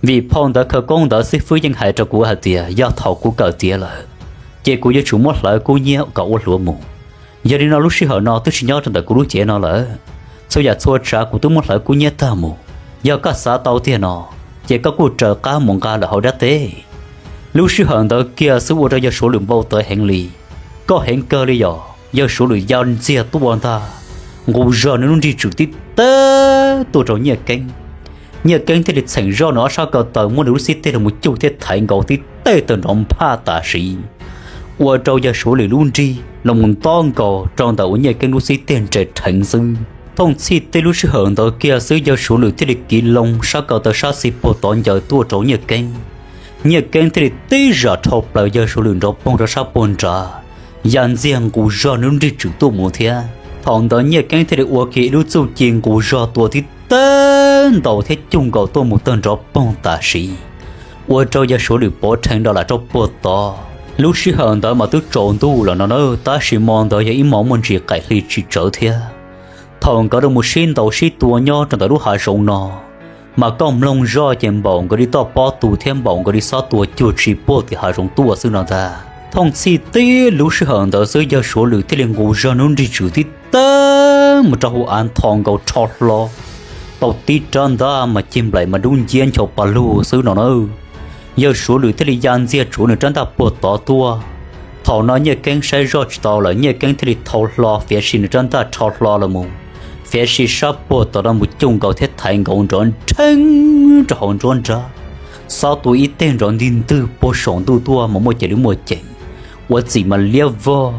Vim phau ntawv khawv koob ntawd xib fwb yeej hais rau kuv hais tias yog thaum kuv kawm tiav lawm, ces kuv yuav tsum muab hlawv kub hnyiab kom ua hluav mus. Yog li no lub sij hawm no twb tsis nyob rau ntawm kuv lub cev no lawm. Txhua yam txhua tsav kuv twb muab hlawv kub hnyiab tag mus. Yog koj xav tau tiag no, ces koj kuj raws qab mus nqa lawm hauv dab teb. Lub sij hawm ntawd kiag xwb ua rau yawg Suav Lwm npau taws heev li. Koj heev kawg li yog, yawg Suav Lwm ya ntxiag tuaj ntag, nqus zog nws lub nrig tswm tib tawg tuaj rau Nyiaj Keeb. Nyiaj Keeb thiaj li txheem zoj nws ob sab ko taw muab nws lub xib teg los mus cuj thiab thaiv nkaus tib teg tawg nrov nphaj tam sim, ua rau yawg Suav Lwm lub nrig los mus ntob nkaus rau ntawm uas Nyiaj Keeb lub xib teg nres rheev xwb. Thooj txhij tib lub sij hawm ntawd kiag xwb yawg Suav Lwm thiaj li kiv loo sab ko taw sab xis puag tod ncaws tuaj rau Nyiaj Keeb. Nyiaj Keeb thiaj li tib zam dhau plaws yawg Suav Lwm nrov poog rau sab puag nrad, ya ntxiag nqus zog nws lub nrig tswm tuaj mus thiab. Thaum ntawd Nyiaj Keeb thiaj li ua kiag ib lub txuj ci nqus zog tua tib tawg ntaus thiab cuj nkaus tuaj mus tawg nrov poog tam sim, ua rau yawg Suav Lwm pov rheev rau lam rau puag tod. Lub sij hawm ntawd mas twb tsaus ntuj lawm no na, tab sis mo ntawd yog ib mo muaj ntsis qaim hli tsis tsawv thiab. Thaum nkawd los mus sib ntaus sib tua nyob rau ntawm lub hav zoov no, mas koj mloog zoj ces npaum nkawd li toj pob tu thiab npaum nkawd li xob tua cuag tsis puag tim hav zoov tuaj xwb no ntag. Thooj txhij tib lub sij hawm ntawd xwb yawg Suav Lwm thiaj li nqus zog nws lub nrig tswm tib tawg mus rau hauv av ntho nkaus rho hlo, tau tib rab ntab mas cig nplaim mas dub nciab ncho pa lug xwb no na. Yawg Suav Lwm thiaj li ya ntxiag tsuav nws rab ntaj puag tod tuaj. Thaum no Nyiaj Keeb saib zoj tsis tau lawm, Nyiaj Keeb thiaj li thau hlo fiav si nws rab ntaj rho hlo los mus, fiav si sab puag tod los mus cuj nkaus thiab thaiv nkaus nrov nrheeb rau hauv nruab nrab. Xob tua ib teg nrov ntig ntwg puag saum ntuj tuaj mas muaj ceem li muaj ceem, ua txim mas liab vog,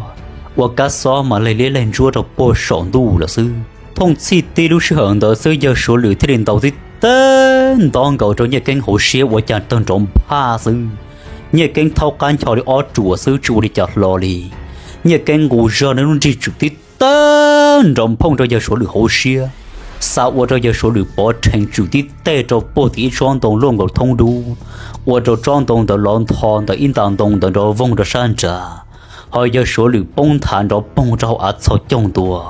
ua kab xob mas leg liab leg ntsuab rau puag saum ntuj lawm xwb. Thooj txhij tib lub sij hawm ntawd xwb yawg Suav Lwm thiaj li ntaus tib teb nto nkaus rau Nyiaj Keeb hauv siab ua cas tawg nrov nphaj xwb. Nyiaj Keeb thaub qab ncho li ob ruam xwb tsis ua li cas hlo li. Nyiaj Keeb nqus zog nws lub nrig tswm tib teg nrov nphooj rau yawg Suav Lwm hauv siab, xa ua rau yawg Suav Lwm pov rhees tswm tib teg rau puag tim ib tsob ntoo luaj nkaus thoob dub, ua rau tsob ntoo ntawd lov ntho ntawm ib nta ntoo ntawd nrov voog rau sab nrad, ho yawg Suav Lwm poob nthav nrov poog rau hauv av txhos caug ntua.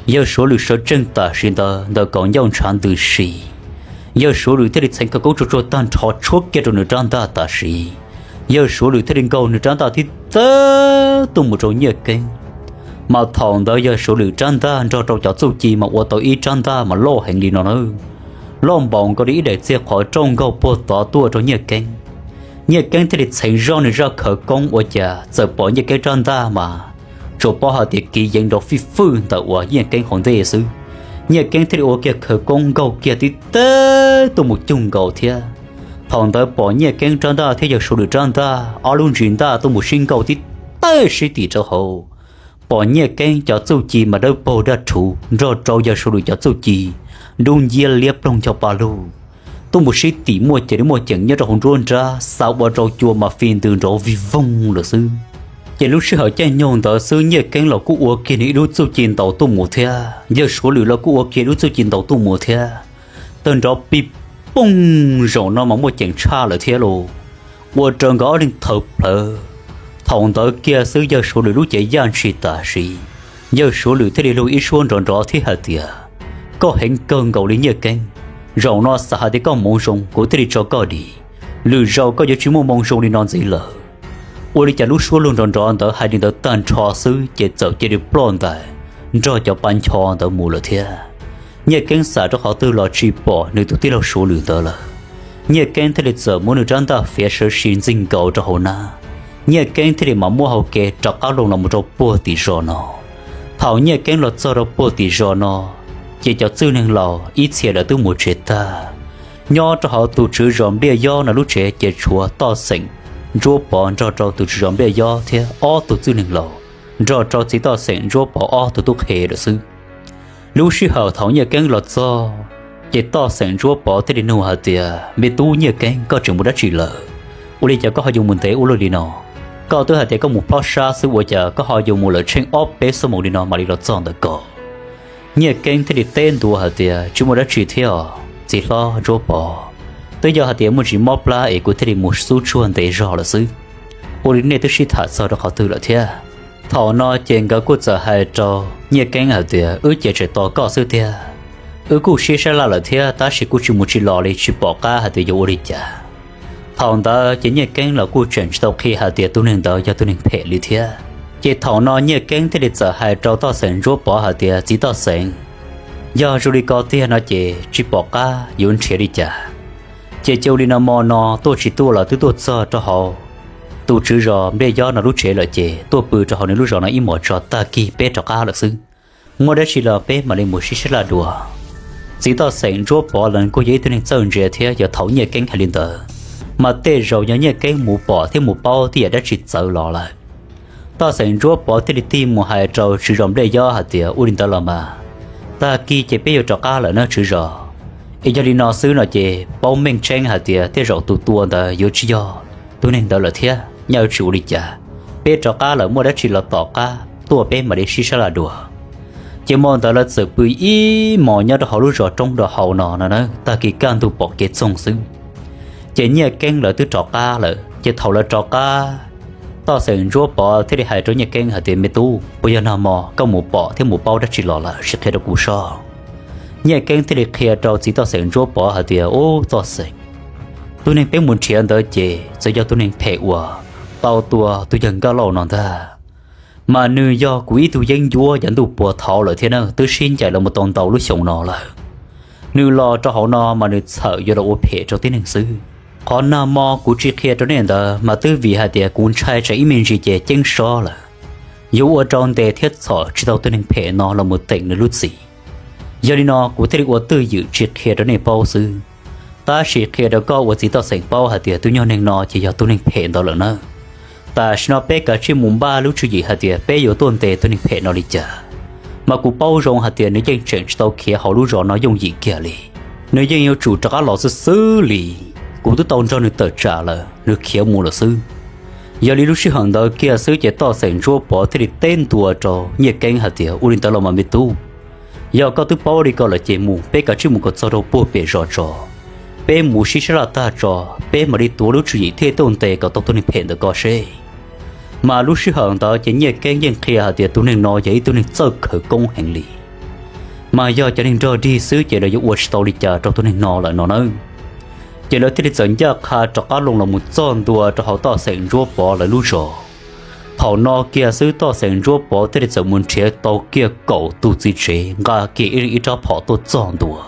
Yawg Suav Lwm sawv tsees tam sim ntawd ntawm kaum ncauj ntshav ntws si. Yawg Suav Lwm thiaj li txheev khawv koob tsuag tsuag tag nrho tshuab kiag rau nws rab ntaj tam sim. Yawg Suav Lwm thiaj li nkaug nws rab ntaj tib teg tuaj mus rau Nyiaj Keeb. Mas thaum ntawd yawg Suav Lwm rab ntaj nrog rau cov txuj ci mas ua tau ib rab ntaj mas loj heev li no na, loj npaum nkaus li ib daim txiag qhov rooj nkaug puag tod tuaj rau Nyiaj Keeb. Nyiaj Keeb thiaj li txheev zoj nws zaj khawv koob ua cas txawm pom Nyiaj Keeb rab ntaj mas tsuas paub hais tias kiv yeev nrov fij fwj ntawm uas Nyiaj Keeb hauv ntej xwb. Nyiaj Keeb thiaj li ua kiag khawv koob nkaug kiag tib teg tuaj mus cug nkaus thiab. Thaum ntawd pom Nyiaj Keeb rab ntaj thiab yawg Suav Lwm rab ntaj ob lub ntsis ntaj tuaj mus sib nkaug tib teg sib tim rau hauv. Pom Nyiaj Keeb cov txuj ci mas dawb paug daj rhuv nrog rau yawg Suav Lwm cov txuj ci dub nciab liab ploog ncho pa lug, tuaj mus sib tim muaj ceem li muaj ceem nyob rau hauv nruab nrab xa ua rau cua mas fi ntws nrov vig voog lawm xwb. Ces lub sij hawm caij nyoog ntawd xwb Nyiaj Keeb los kuj ua kiag nws ib lub txuj ci ntaus tuaj mus thiab, yawg Suav Lwm los kuj ua kiag lub txuj ci ntaus tuaj mus thiab. Tawg nrov pij pooj, zaum no mas muaj ceem tshaj lawm thiab lauj. Ua rau nkawd ob leeg thawv plawv. Thaum ntawd kiag xwb yawg Suav Lwm lub cev yaj ntshis tam sim. Yawg Suav Lwm thiaj li lug ib suab nrov nrov thiab hais tias, koj heev kawg nkaus li Nyiaj Keeb. Zaum no xam hais tias koj hmoov zoo kuv thiaj li tso koj dim. Lwm zaus koj yuav tsis muaj moo zoo li no ntxiv lawm. Ua li cas lub suab lug nrov nrov ntawd hais li ntawd tag nrho xwb ces txawm cia li ploj ntais nrog cov pa ncho ntawd mus lawm thiab. Nyiaj Keeb xam rau qhov twg los tsis pom nws tus tij laug Suav Lwm ntawd lawm. Nyiaj Keeb thiaj li txawm muab nws rab ntaj fiav sawv si ntxig nkaus rau hauv nab. Nyiaj Keeb thiaj li mam muab hau kev rov qab loo los mus rau puag tim zos no. Thaum Nyiaj Keeb los txog rau puag tim zos no, ces cov txwj neeg laus ib txhia lawv twb mus tsev tag. Nyob rau hauv tus tswv zos Npliaj Yob no lub tsev ces tshuav Toj Xeem, Ntsuab Pov nrog rau tus tswv zos Npliaj Yob thiab ob tug txwj neeg laus, nrog rau txiv Toj Xeem, Ntsuab Pov ob tug tub qhe lawm xwb. Lub sij hawm thaum Nyiaj Keeb los txog, ces Toj Xeem, Ntsuab Pov thiaj li nug hais tias, me tub Nyiaj Keeb, koj tseem mus dab tsi lawm? Ua li cas koj ho yuav mus ntev ua luaj li no? Koj twb hais tias koj mus plob sab xwb ua cas koj ho yuav mus lawm tsheej ob peb xuab moos li no mam li los txog ntawm ko? Nyiaj Keeb thiaj li teb ntua hais tias, tsis muaj dab tsi thiab os txiv hlob Ntsuab Pov, twb yog hais tias muaj ntsis mob plab es kuv thiaj li mus xub tsuag ntev zog lawm xwb. Ua li nej twb sib tham txog rau qhov twg lawm thiab? Thaum no ces nkawd kuj txawm hais rau Nyiaj Keeb hais tias, wb ces tseem tos koj xwb tiag. Wb kuj sib sab laj lawm thiab tab sis kuj tsis mus tsis los li tsis pom qab hais tias yuav ua li cas. Thaum ntawd ces Nyiaj Keeb los kuj tseem tsis tau qhia hais tias tus neeg ntawd yog tus neeg phem li thiab. Ces thaum no Nyiaj Keeb thiaj li txawm hais rau Toj Xeem, Ntsuab Pov hais tias, txiv Toj Xeem, yog zoo li ko tiag no ces tsis pom qab yuav nrhiav li cas. Ces cia li no mo no tuaj tsis tuaj los twb tuaj txog rau hauv tus tswv zos Npliaj Yob no lub tsev lawm ces tuaj pw rau hauv nws lub zos no ib hmos tso, tag kis peb rov qab lawm xwb. Muaj dab tsi los peb mam li mus sib sab laj dua. Txiv Toj Xeem, Ntsuab Pov los kuj yog ib tug neeg txawj ntse thiab yog thaum Nyiaj Keeb hais li ntawd, mas tej zaum yog Nyiaj Keeb mus pom thiab mus paub tej yam dab tsi txawv los lawm. Toj Xeem, Ntsuab Pov thiaj li tig mus hais rau tswv zos Npliaj Yob hais tias, ua li ntawd los mas, tag kis ces peb yuav rov qab lawm na tswv zos. Es yog li no xwb no ces paub meej tseeb hais tias tej zaum tus tua ntawd yuav tsis yog tus neeg ntawd lawm thiab, nyob tsis ua li cas. Peb rov qab lawm muaj dab tsi los tom qab tuaj peb mam li sib sab laj dua. Ces hmo ntawd lawv txawm pw ib hmos nyob rau hauv lub zos roob rau hauv no no na, tag kis kaj ntug pom kev txoog xwb. Ces Nyiaj Keeb lawv twb rov qab lawm, ces thaum lawv rov qab, Toj Xeem, Ntsuab Pov thiaj li hais rau Nyiaj Keeb hais tias, me tub, puas yog nag hmo koj mus pom thiab mus paub dab tsi los lawm sim qhia rau kuv soj? Nyiaj Keeb thiaj li qhia rau txiv Toj Xeem, Ntsuab Pov hais tias, ub Toj Xeem, tus neeg peb mus nrhiav ntawd ces txawm yog tus neeg phem uas tau tua tus yawg Nkaj Lauj no ntag. Mas nws yog kuv ib tug yeeb ncuab yav ntuj puag thaud lawm thiab na, twb sib ncaim los mus tau ntau lub xyoo no lawm. Nws los rau hauv no mas nws txhawm yuav los ua phem rau tib neeg xwb. Qhov nag hmo kuv tsis qhia rau nej ntawd mas twb vim hais tias kuv ntshai tsam ib me ntsis ces ceeb sob lawm, yuav ua rau ntes thiab txhom tsis tau tus neeg phem no los mus teem nws lub txim. Yog li no kuv thiaj li ua twj ywm tsis qhia rau nej paub xwb. Tab sis qhia rau koj ua txiv Toj Xeem paub hais tias tus nyuag neeg no ces yog tus neeg phem ntawd lawm na. Tam sim no peb kav tsij mus npaj lub tswv yim hais tias peb yuav tuaj ntes tus neeg phem no li cas. Mas kuv paub zoo hais tias nws yeej tseem tsis tau khiav hauv lub zos no yooj yim kiag li. Nws yeej yuav tsum rov qab los xwb xwb li. Kuv twb tau nrog nws tawm tsam lawm, nws khiav mus lawm xwb. Yog li lub sij hawm ntawd kiag xwb ces Toj Xeem Ntsuab Pov thiaj li teb ntua rau Nyiaj Keeb hais tias, Ua li ntawd los mas me tub, yog koj twb paub li ko lawm ces mus, peb kav tsij mus kom txog rau puag pem zos tso. Peb mus sib sab laj tag tso, peb mam li tuav lub tswv yim thiaj tuaj ntes kom tau tus neeg phem ntawm ko seb. Mas lub sij hawm ntawd ces Nyiaj Keeb yeej qhia hais tias tus neeg no yog ib tug neeg txawj khawv koob heev li. Mas yog cov neeg nrog dig xwb ces lawv yuav ua tsis tau li cas rau tus neeg no lawm no nawb. Ces lawv thiaj li txawm ncaj qha rov qab loo los mus txog ntua rau hauv Toj Xeem Ntsuab Pov lawv lub zos. Thaum no kiag xwb Toj Xeem Ntsuab Pov thiaj li txawm mus nrhiav tau kiag kaum tus txiv tsev nqa kiag ib leeg ib rab phom tuaj txog ntua.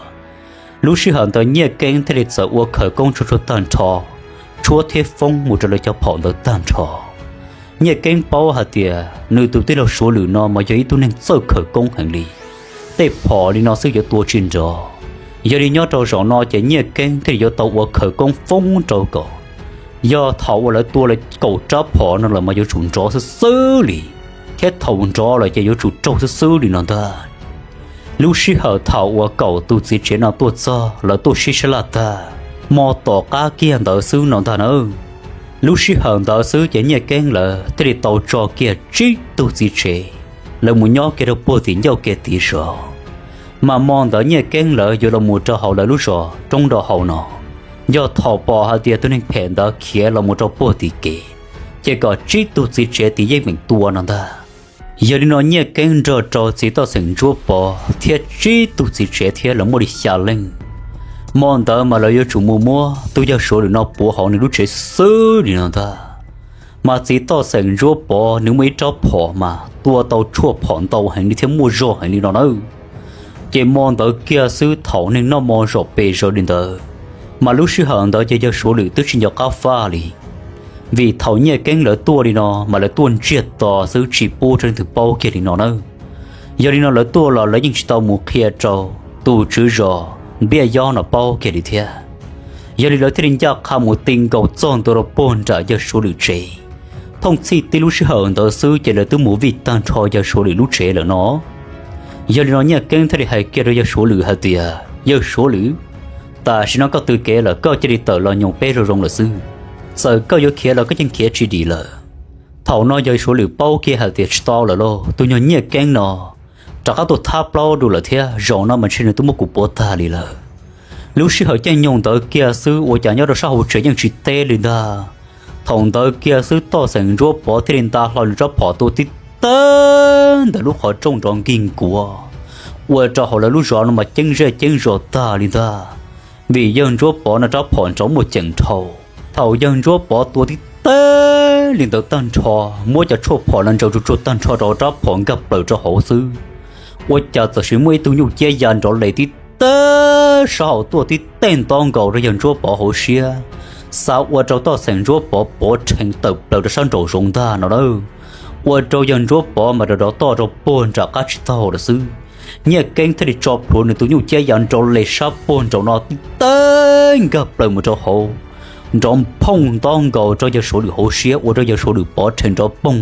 Lub sij hawm ntawd Nyiaj Keeb thiaj li txawm ua khawv koob tsuag tsuag tag nrho, tshuab thiab foob mus rau lawv cov phom ntawd tag nrho. Nyiaj Keeb paub hais tias nws tus tij laug Suav Lwm no mas yog ib tug neeg txawj khawv koob heev li, tej phom li no xwb yuav tua tsis nrov. Yog li nyob rau zaum no ces Nyiaj Keeb thiaj li yuav tau ua khawv koob foob rau kom yog thaum uas lawv tua lawv kaum rab phom no lawm mas yuav tsum nrov xwb xwb li, thiab thaum nrov lawm ces yuav tsum raug xwb xwb li no ntag. Lub sij hawm thaum uas kaum tus txiv tsev no tuaj txog, lawv tuaj sib sab laj tag, hmo tom qab kiag ntawd xwb no ntag nawb. Lub sij hawm ntawd xwb ces Nyiaj Keeb lawv thiaj li tau tso kiag tsib tug txiv tsev, lawv mus nyob kiag rau puag tim ncauj kev tiv zos. Mas hmo ntawd Nyiaj Keeb lawv yuav los mus rau hauv lawv lub zos roob nrau hauv no, yog thaum pom hais tias tus neeg phem ntawd khiav los mus rau puag tim kev, ces kom tsib tug txiv tsev tim yeej meem tua no ntag. Yog li no Nyiaj Keeb nrog rau txiv Toj Xeem Ntsuab Pov thiab tsib tug txiv tsev thiab lawv muaj li xya leej. Hmo ntawd mas lawv yuav tsum mus muab tus yawg Suav Lwm no puav hauv nws lub tsev xwb xwb li no ntag. Mas txiv Toj Xeem Ntsuab Pov nws muaj ib rab phom mas tua tau tshuaj phom ntau heev li thiab muaj zog heev li no nawb. Ces hmo ntawd kiag xwb thaum neeg noj hmo zaum pes zaws li ntawd, mas lub sij hawm ntawd ces yawg Suav Lwm twb tsis nco qab faj li. Vim thaum Nyiaj Keeb lawv tuaj li no mas lawv tuaj ntsiag to xwb tsis pub rau leej twg paub kiag li no nawb. Yog li no lawv tuaj los lawv yeej tsis tau mus qhia rau tus tswv zos Npiaj Yob no paub kiag li thiab. Yog li lawv thiaj li ncaj qha mus ti nkaus txog ntua rau puag nram yawg Suav Lwm tsev. Thooj txhij tib lub sij hawm ntawd xwb ces lawv twb mus vij tag nrho yawg Suav Lwm lub tsev lawm no. Yog li no Nyiaj Keeb thiaj li hais kiag rau yawg Suav Lwm hais tias, Yawg Suav Lwm, tam sim no koj tw kev lawm, koj cia li tawm los nyoos peb zoo zoo lawm xwb. Txawm koj yuav khiav los koj yeej khiav tsis dim lawm. Thaum no yawg Suav Lwm paub kiag hais tias tsis tau lawm lauj, tus nyuag Nyiaj Keeb no rov qab tuaj thab plaub dua lawm thiab, zaum no mas ntshe nws twb muab kuv puav tag li lawm. Lub sij hawm caij nyoog ntawd kiag xwb ua cas nyob rau sab hauv tsev yeej tsis teb li ntag. Thaum ntawd kiag xwb Toj Xeem Ntsuab Pov thiaj li nta hlo nws rab phom tua tib teg ntawm lub qhov rooj nrov nkig nkuav, ua rau hauv lawv lub zos no mas ceeb zej ceeb zos tag li ntag. Vim yawg Ntsuab Pov no rab phom nrov muaj ceem dhau. Thaum yawg Ntsuab Pov tua tib teg li ntawd tag nrho, muab cov tshuaj phom no ntsaws tsuag tsuag tag nrho rau rab phom nkag plaws rau hauv xwb, ua cas txawm sis muaj ib tug nyuj ciab ya nrov les tib teg sab hauv tuaj tib teg nto nkaus rau yawg Ntsuab Pov hauv siab, xav ua rau Toj Xeem Ntsuab Pov pov rhees tawm plaws rau sab nraum zoov ntag no lawm. Ua rau yawg Ntsuab Pov mas rov rov toj rau puag nram qab tsib taug lawm xwb. Nyiaj Keeb thiaj li tso plhuav nws tus nyuj ciab ya nrov les sab puag nraum no tib teg nkag plaws mus rau hauv, nrov phooj nto nkaus rau yawg Suav Lwm hauv siab ua rau yawg Suav Lwm pov rhees nrov poog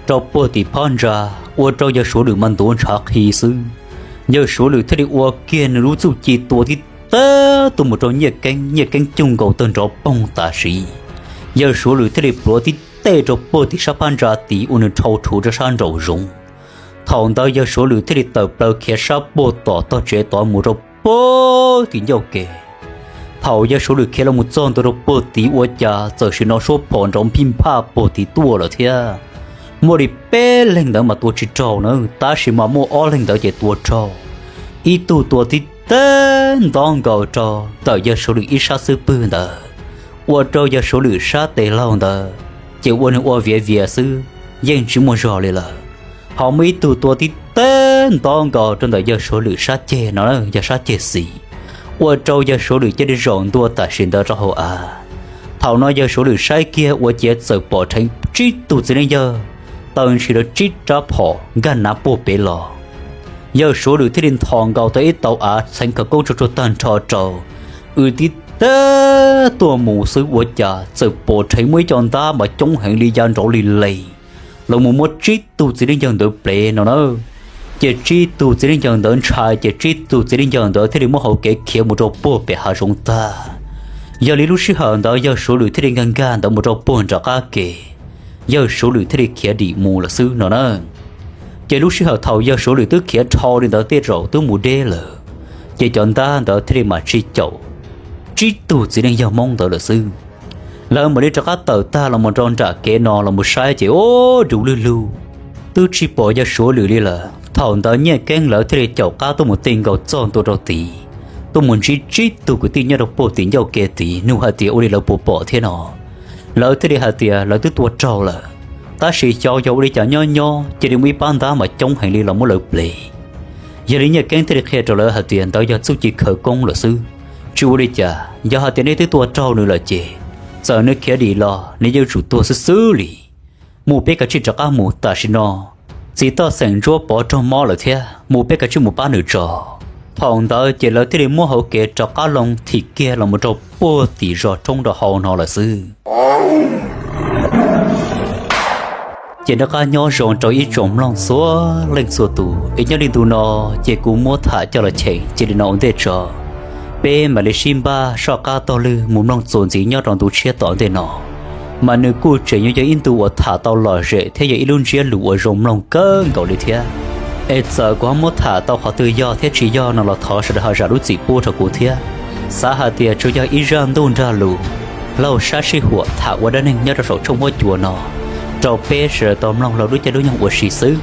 rau puag tim phab ntsa, ua rau yawg Suav Lwm mas ntuav ntshav qhi xwb. Yawg Suav Lwm thiaj li ua kiag nws lub txuj ci tua tib teg tuaj mus rau Nyiaj Keeb, Nyiaj Keeb cug nkaus tawg nrov poog tam sim. Yawg Suav Lwm thiaj li plhuav tib teg rau puag tim sab phab ntsa tid ua nws dhau rhuv rau sab nraum zoov. Thaum ntawd yawg Suav Lwm thiaj li tawm plaws khiav sab puag tom tog tsev tod mus rau puag tim ncauj kev. Thaum yawg Suav Lwm khiav los mus txog ntua rau puag tid ua cas txawm sim no suab phom nrov nphij nphaj puag tid tuaj lawm thiab. Muaj li peb leeg ntawd mas tua tsis raug na, tab sis mas muaj ob leeg ntawd ces tua raug. Ib tug tua tib teg nto nkaus rau ntawm yawg Suav Lwm ib sab xub pwg ntawd, ua rau yawg Suav Lwm sab tes laug ntawd ces ua nws ua viav vias xwb, yeej tsis muaj zog li lawm. Ho muaj ib tug tua tib teg nto nkaus rau ntawm yawg Suav Lwm sab ceg no, yog sab ceg xis, ua rau yawg Suav Lwm cia li zaum ntua tam sim ntawd rau hauv av. Thaum no yawg Suav Lwm saib kiag ua ciav txawm pom dheev tsib tug txiv neej yawg taw ntshis rau tsib rab phom nkag nav puag pem los. Yawg Suav Lwm thiaj li nthos nkaus tau ib tauv av txheev khawv koob tsuag tsuag tag nrho rau, wb tib teg tuaj mus xwb ua cas txawm pom dheev muaj ib co ntab mas coob heev li ya nrov li les los mus muab tsib tug txiv neej yawg ntawd plev no na. Ces tsib tug txiv neej yawg ntawd ntshai, ces tsib tug txiv neej yawg ntawd thiaj li muab hauv kev khiav mus rau puag pem hav zoov tag. Yog li lub sij hawm ntawd yawg Suav Lwm thiaj li nkag nkag ntawd mus rau puag nram qab ke, yawg Suav Lwm thiaj li khiav dim mus lawm xwb no na. Ces lub sij hawm thaum yawg Suav Lwm twb khiav dhau li ntawd tej zaum twb mus deb lawm, ces cov ntab ntawd thiaj li mam tsis caum tsib tug txiv neej yawg Hmoob ntawd lawm xwb. Lawv mam li rov qab tawm tag los mus rau nram kev no los mus saib ces ub, du lug lug, twb tsis pom yawg Suav Lwm li lawm. Thaum ntawd Nyiaj Keeb lawv thiaj li caum qab tuaj mus ti nkaus txog ntua rau tid, tuaj mus ntsib tsib tug kwv tij nyob rau puag tim ncauj ke tid, nug hais tias ua li lawv puas pom thiab no. Lawv thiaj li hais tias lawv twb tua raug lawm, tab sis xyov yog ua li cas nyob nyob cia li muaj ib pab ntab mas coob heev li los muab lawv plis. Yog li Nyiaj Keeb thiaj li qhia rau lawv hais tias ntawd yog txuj ci khawv koob lawm xwb, tsis ua li cas. Yog hais tias nej twb tua raug nws lawm ces txawm nws khiav dim los nws yeej yuav tsum tuag xwb xwb li. Mus peb kav tsij rov qab mus, tam sim no txiv toj xeem Ntsuab Pov raug mob lawm thiab, mus peb kav tsij mus pab nws tso. Thaum ntawd ces lawv thiaj li muab hauv kev rov qab loo thim kiag los mus rau puag tim zos roob rau hauv no lawm xwb. Ces noj qab nyob zoo rau ib tsoom mloog txhua leej txhua tus, es nyob li ntu no ces kuv muab tham coj los cheem cia li no ua ntej tso. Peb mam li sib npaj soj qab taug lw mus mloog txuas ntxiv nyob rau ntu tshiab tom ntej no, mas nws kuj tseem yuav yog ib ntu uas tham tau lom zem thiab yog ib lub ntsiab lus uas zoo mloog kawg nkaus li thiab. Es txawm kuv ho muab tham tau qhov twg yog thiab tsis yog no los thov sawv daws ho zam lub txim pub rau kuv thiab. Xav hais tias tsuas yog ib zaj ntuj nrag lus, laug sab sib huam tham ua dab neeg nyob rau saum tshooj huab cua no rau peb sawv daws tau mloog laug lub caij lub nyoog ua si xwb.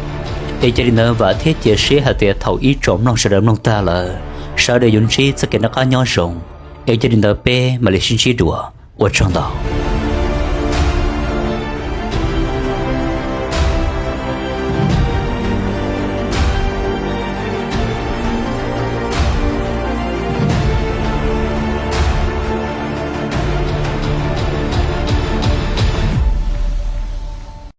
Es cia li ntawd vam thiab cia siab hais tias thaum ib tsoom mloog sawv daws mloog tag lawm, sawv daws yuav ntsib txoj kev noj qab nyob zoo. Es cia li ntawd peb mam li sib ntsib dua, ua tsaug ntau.